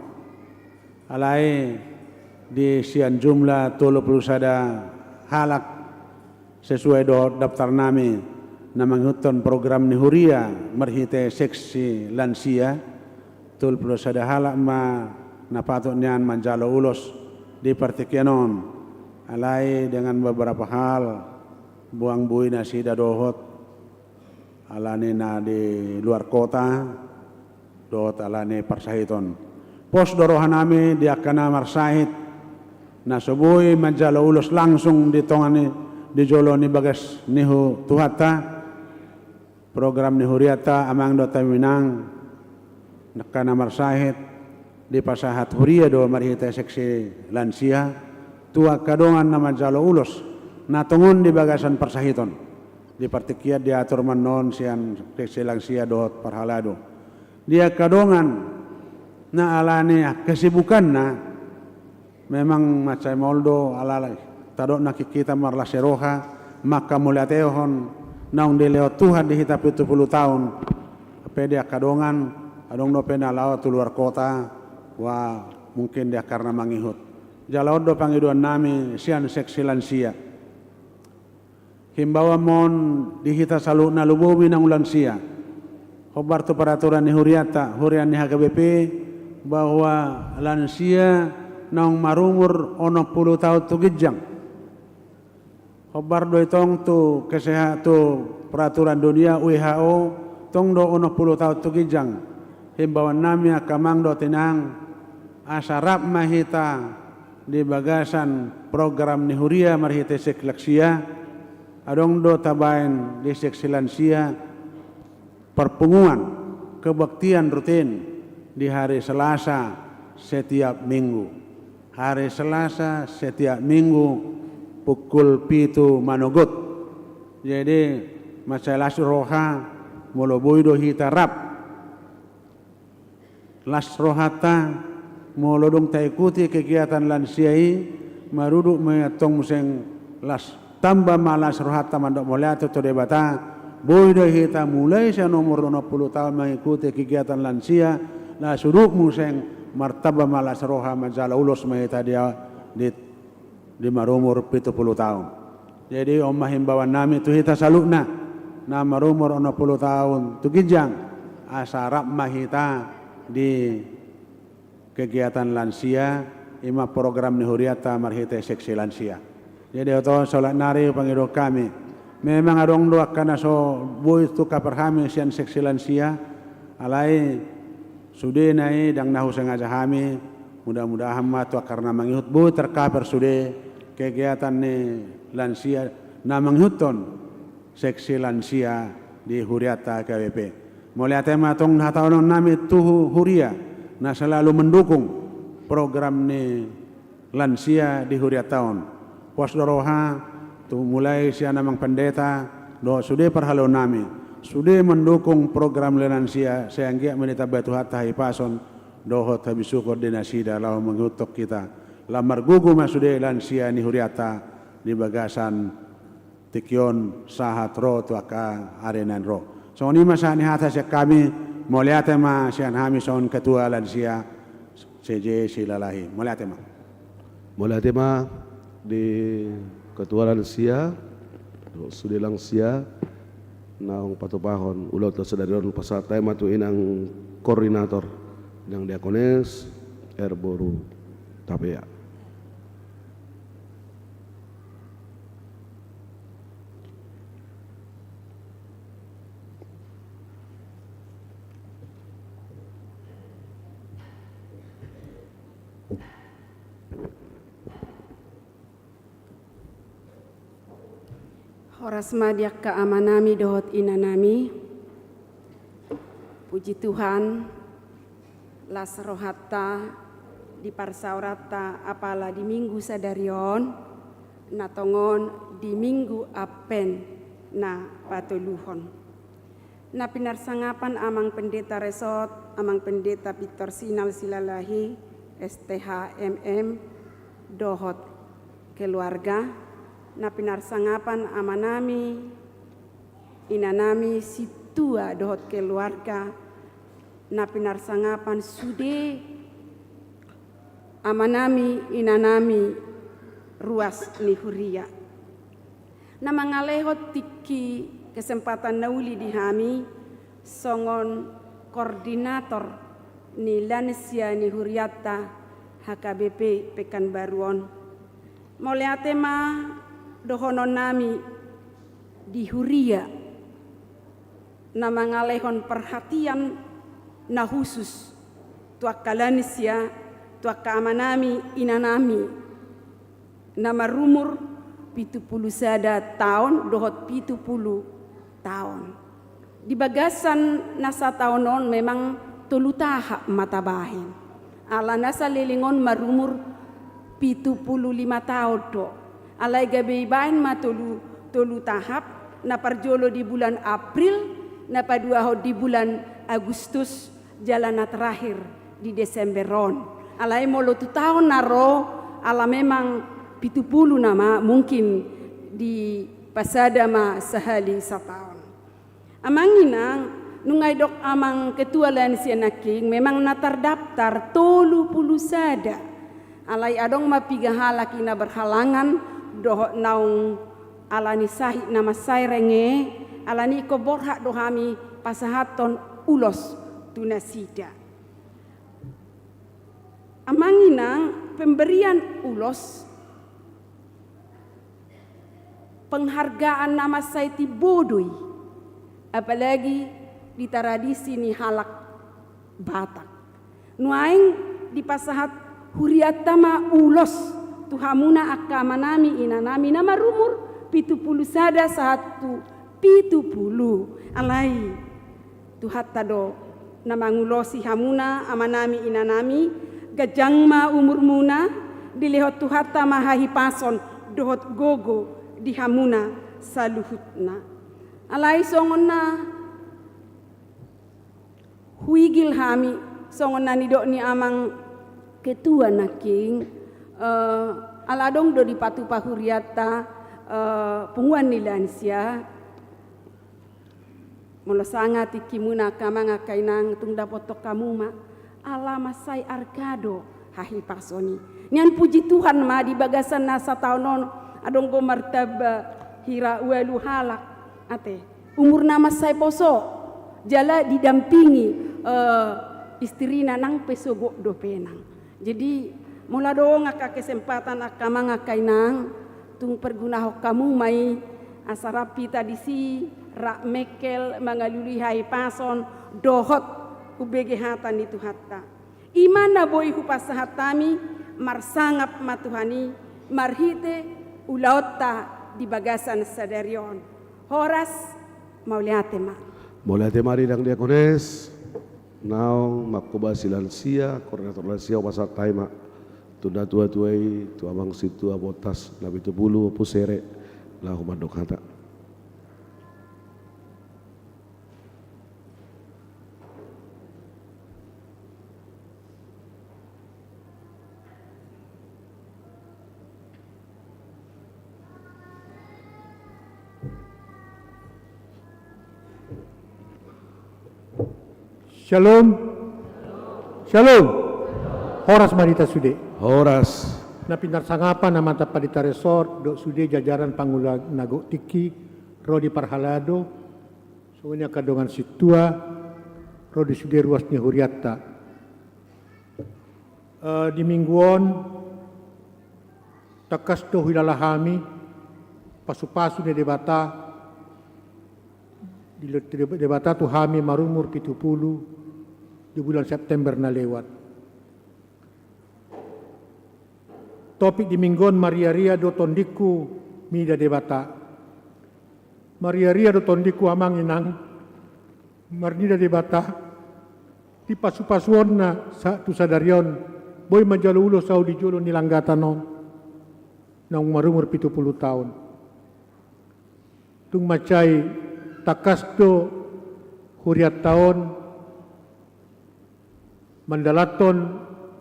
Alai di sian jumlah tolu pulu sada halak, sesuai dohot daftarnami na mangihuthon program ni huria marhite seksi lansia, tolu pulu sada halak ma na patut nian manjalo ulos di partingkian on. Alai dengan beberapa hal, boan boi nasida dohot, alani na di luar kota, dohot alani parsahiton. Pos do rohanami di angka na marsahit, na so boi manjalo ulos langsung di tonga ni, di jolo ni bagas ni hu-, Tuhanta, program ni hurianta amang dohot hamu inang, angka na marsahit, dipasahat huria do marhite seksi lansia, tu angka dongan na manjalo ulos, na tongon di bagasan parsahiton. Di partingkian diatur ma annon sian seksi lansia dohot parhalado. Di angka dongan na alani kesibukanna, memang mansai maol do ala tadok nangkin hita marlas ni roha, manghamauliatehon naung dilehon Tuhan di hita pitu pulu taon. Hape di angka dongan, adong dope na laho tu luar kota, ua mungkin di angka na mangihut. Jala on do pangidoan nami sian seksi lansia. Himbauan ma on di hita saluhutna, lumobi naung lansia. Hombar tu peraturan ni hurianta, huria ni H K B P, bahwa lansia naung marumur onom pulu taon tu ginjang. Hombar do i tong tu keseha-, tu peraturan dunia W H O, tong do onom pulu taon tu ginjang. Himbauan nami angka amang dohot inang, asa rap ma hita di bagasan program ni huria marhite seksi lansia. Adong do tabaen di seksi lansia perpunguan kebaktian rutin di hari Selasa setiap minggu. Hari Selasa setiap minggu pukul pitu manogot. Jadi, mansai las roha, molo boi do hita rap. Las rohanta, molo dung taikuti kegiatan lansia i, marudut ma i antong muse las, tamba ma las rohanta mandok mauliate tu Debata, boi do hita mulai sian umur onom pulu taon mangikuti kegiatan lansia, las udut muse martamba ma las roha manjalo ulos ma hita di, di di marumur pitu pulu taon. Jadi, on ma himbauan nami tu hita saluhutna, na marumur onom pulu taon tu ginjang, asa rap ma hita di kegiatan lansia, i ma program ni hurianta marhite seksi lansia. Jadi, oto, songon nari pangidoan hami. Memang adong do angka na so boi tungka per hami sian seksi lansia, alai sudena i ndang na husengaja hami, mudah-mudahan ma tu angka na mangihut boi tercover sude kegiatan ni lansia na mangihuthon seksi lansia di hurianta H K B P. Mauliate ma tong hatahonon nami tu hu-, huria na selalu mendukung program ni lansia di hurianta on. Pos do roha, tu mulai sian amang pendeta, dohot sude parhalado nami, sude mendukung program ni lansia, sai anggiat ma ditambai Tuhanta hahipason dohot habisuhon di nasida laho mangihuthon hita. Lam margogo ma sude lansia ni hurianta di bagasan tingki on sahat ro tu angka ari na naeng ro. Songon i ma sahat ni hata sian hami, mauliate ma sian hami songon ketua lansia, C J Silalahi. Mauliate ma. Mauliate ma di ketua lansia, dohot sude lansia, naung patupahon ulaonta sadari on. Pasahat hami ma tu inang koordinator, inang diakones, R Boru Tapea. Horas ma di angka amanami dohot inanami. Puji Tuhan, las rohanta di parsaoranta apala di Minggu sadari on, na tongon di Minggu Advent na patoluhon. Na pinarsangapan Amang Pendeta Resort, Amang Pendeta Victor Sinal Silalahi, S T H M M, dohot keluarga, na pinarsangapan amanami, inanami Sintua dohot keluarga, na pinarsangapan sude amanami, inanami, ruas ni huria. Na mangalehon tingki kesempatan na uli di hami songon koordinator ni lansia ni hurianta H K B P Pekanbaru on. Mauliate ma dohononnami di huria na mangalehon perhatian na khusus tu angka lansia, tu angka amanami, inanami, na marumur pitu pulu sada taon dohot pitu pulu taon. Di bagasan na sataon on memang tolu tahap ma tabahen. Ala na saleleng on marumur pitu pulu lima taon do. Alai gabe ibahen ma tolu, tolu tahap, na parjolo di bulan April, na paduahon di bulan Agustus, jala na terakhir di Desember on. Alai molo tu taon na ro, ala memang pitu pulu nama mungkin dipasada ma sahali sataon. Amang inang, Nunga didok amang ketua lansia nangkin, memang na tardaftar tolu pulu sada. Alai adong ma piga halak i na berhalangan, dohot naung alani sahit na mansai renge, alani ingkon borhat do hami pasahathon ulos tu nasida. Amang inang, pemberian ulos, penghargaan na mansai timbo do i, apalagi di tradisi ni halak Batak. Nuaeng dipasahat hurianta ma ulos tu hamuna angka amanami inanami na marumur pitu pulu sada sahat tu pitu pulu. Alai Tuhanta do na mangulosi hamuna amanami inanami, ganjang ma umurmuna, dilehon Tuhanta ma hahipason dohot gogo di hamuna saluhutna. Alai songon na huigil hami, songon na nidok ni amang ketua nangkin, eh, ala adong do dipatupa hurianta, eh, punguan ni lansia. Molo sanga tingkimuna angka amang angka inang, tung dapothon hamu ma, ala mansai arga do hahipason i. Nian puji Tuhan ma di bagasan na sataon on adong do martamba hira ualu halak, ate, umurna mansai poso, jala didampingi, eh, istrina nang pe sogot dope nang. Jadi, molo adong angka kesempatan angka amang angka inang, tung pergunahon hamu ma i, asa rap hita disi, rap mengkel, mangalului hahipason, dohot umbege hata ni Tuhanta. I ma na boi hupasahat hami, marsangap ma Tuhan i, marhite ulaonta di bagasan sadari on. Horas, mauliate ma. Mauliate ma di dang diakones. Naung manghobasi lansia, koordinator lansia, hupasahat hami ma tu natuatua i, tu amang sintua Botas na pitu pulu, Ompu Sere, laho mandok hata. Syalom. Syalom. Horas ma di hita sude. Horas. Na pinarsangapan Amanta Pandita Resort dohot sude jajaran pangula na gok tingki ro di parhalado, songon i angka dongan sintua, ro di sude ruas ni hurianta. Eh, di minggu on, tangkas do huhilala hami pasupasu ni Debata, dilehon Debata tu hami marumur pitu pulu di bulan September na lewat. Topik di minggu on, mariaria do tondingku mida Debata. Mariaria do tondingku amang inang, marnida Debata, di pasupasuonna sa-, tu sadari on, boi manjalo ulos ahu di jolo ni langgatan on, naung marumur pitu pulu taon. Tung mansai tangkas do hurianta on mandalanhon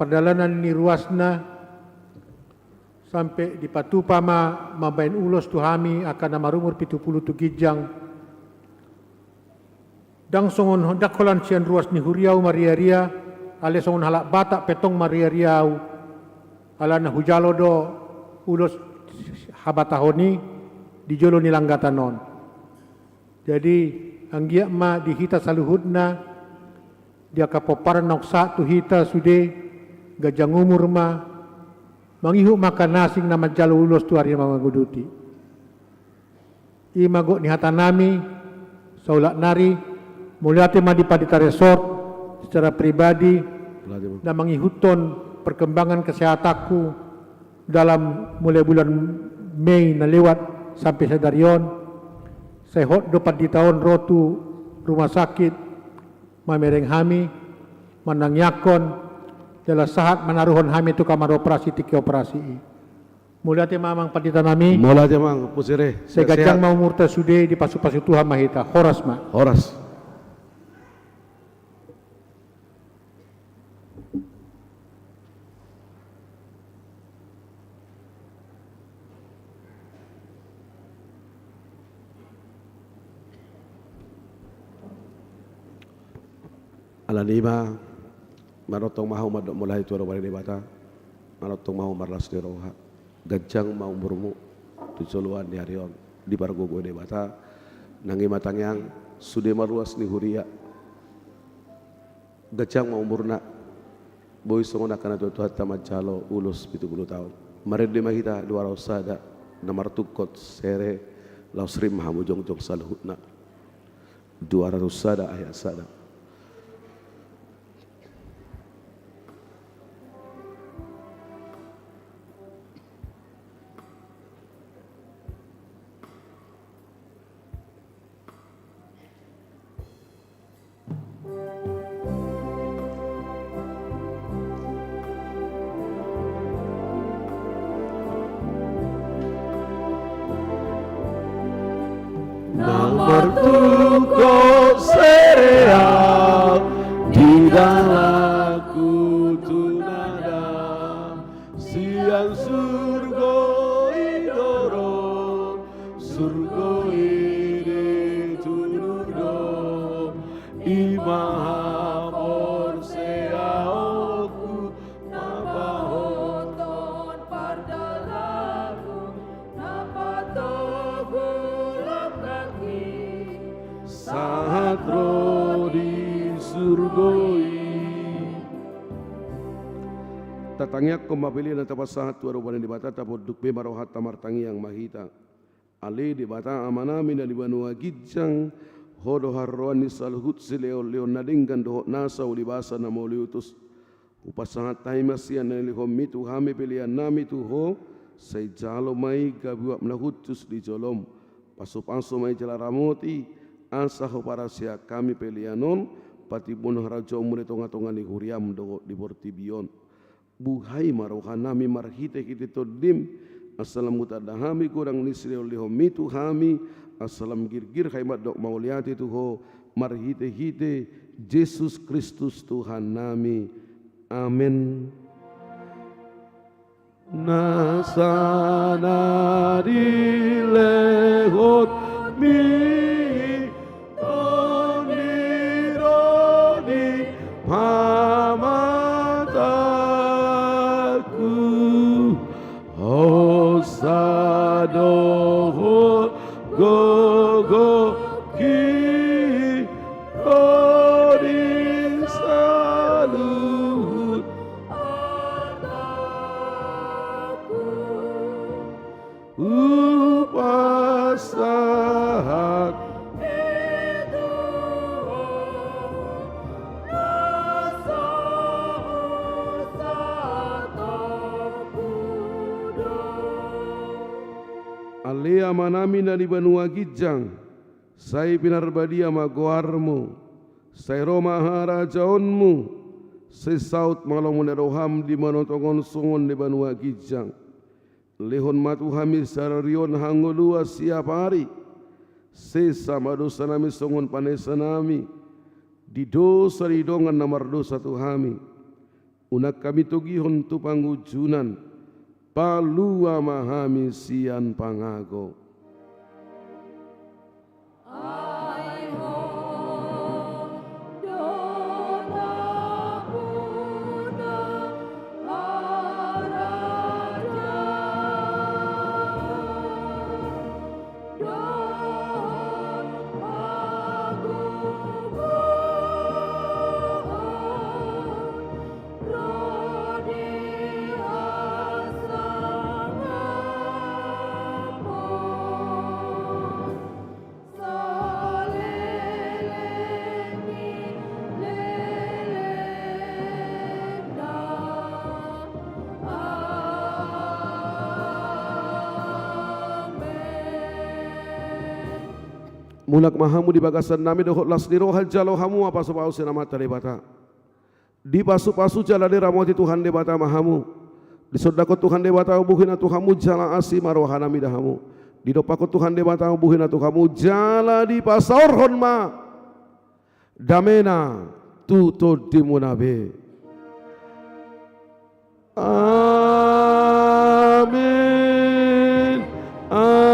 pardalanan ni ruasna, sampe dipatupa ma mambahen ulos tu hami angka na marumur pitu pulu tu ginjang. Ndang songon, ndang holan sian ruas ni huria ahu mariaria, alai songon halak Batak pe tong mariaria ahu, alana hujalo do ulos habatahon i di jolo ni langgatan on. Jadi, anggiat ma di hita saluhutna, di angka pomparan naung sahat tu hita sude, ganjang umur ma, mangihut ma angka na asing na manjalo ulos tu ari na manguduti. I ma gok ni hatanami, saulak nari, mauliate ma di Pandita Resort, secara pribadi, na mangihuthon perkembangan kesehatanku dalam mulai bulan Mei na lewat sampe sadari on, sai hot do pandita on ro tu rumah sakit, mamereng hami, manangiangkon, jala sahat manaruhon hami tu kamar operasi tingki operasi i. Mauliate ma amang pandita nami. Mauliate amang, Ompu Sere. Sai ganjang ma umurta sude, dipasupasu Tuhan ma hita. Horas ma. Horas. Alani i ma, manongtong ma hamu mandok mauliate tu adopan ni Debata, manongtong ma hamu marlas ni roha, ganjang ma umurmu tu joloan ni ari on, dipargogoi Debata, nang i ma tangiang, sude ma ruas ni huria, ganjang ma umurna, boi songon angka na tuatua hata manjalo ulos pitu pulu taon. Marende ma hita dua ratus sada, na martungkot sere, laos rap ma hamu jongjong saluhutna. Dua ratus sada ayat sada. Na martungkot sere au di dalanku tu na dao, sian surgo i do ro, surgo i ditunu do, i ma haporseaonku, na pahothon pardalanku, na patogu langkangki, sahat ro di surgo i. Tatangiangkon ma pelean na tapasahat tu adopan ni Debata, tapunduk be ma rohanta, martangiang ma hita. Ale Debata Amanami na di banua ginjang, Ho do haroroan ni saluhut silehonlehon na denggan dohot nasa ulibasa na mauliutus. Hupasahat hami ma sian na nilehonMi tu hami peleannami tu Ho, sai jalo ma i gabe uap na hushus di joloM. Pasupasu ma i jala ramoti, asa huparasiahon hami pelean on, patimbulhon harajaonMu di tongatonga ni huriaM dohot di portibi on. Buhai ma rohanami marhitehite TondiM, asa lam hutanda hami godang ni silehonlehonMi tu hami, asa lam girgir hami mandok mauliate tu Ho, marhitehite Jesus Kristus Tuhannami. Amen. Nasa na dilehonMi, Tondi do di pamatangku, hosa dohot gogongki ro di saluhut artangku. Hupasahat Ale Amanami na di banua ginjang, sai pinarbadia ma goarMu, sai ro ma harajaonMu, sai saut ma lomo ni rohaM di banua tonga on songon di banua ginjang. Lehon ma tu hami sadari on hangoluan siapari. Sesa ma dosanami songon panesanami di dosa ni dongan na mardosa tu hami. Unang hami togihon tu pangunjunan. Palua ma hami sian pangago. Ai Ho do tapuda harajaon dohot hagogoon ro di hasangapon. Saleleng ni lelengna. Amen. Mulak ma hamu di bagasannami dohot las ni roha, jalo hamu ma pasupasu sian Amanta Debata. Dipasupasu jala diramoti Tuhan Debata ma hamu. Disondangkon Tuhan Debata umbuhina tu hamu jala asi ma rohanami da hamu. Didompakkon Tuhan Debata umbuhina tu hamu jala dipasaorhon ma damena tu tondimuna be. Amen. Amen.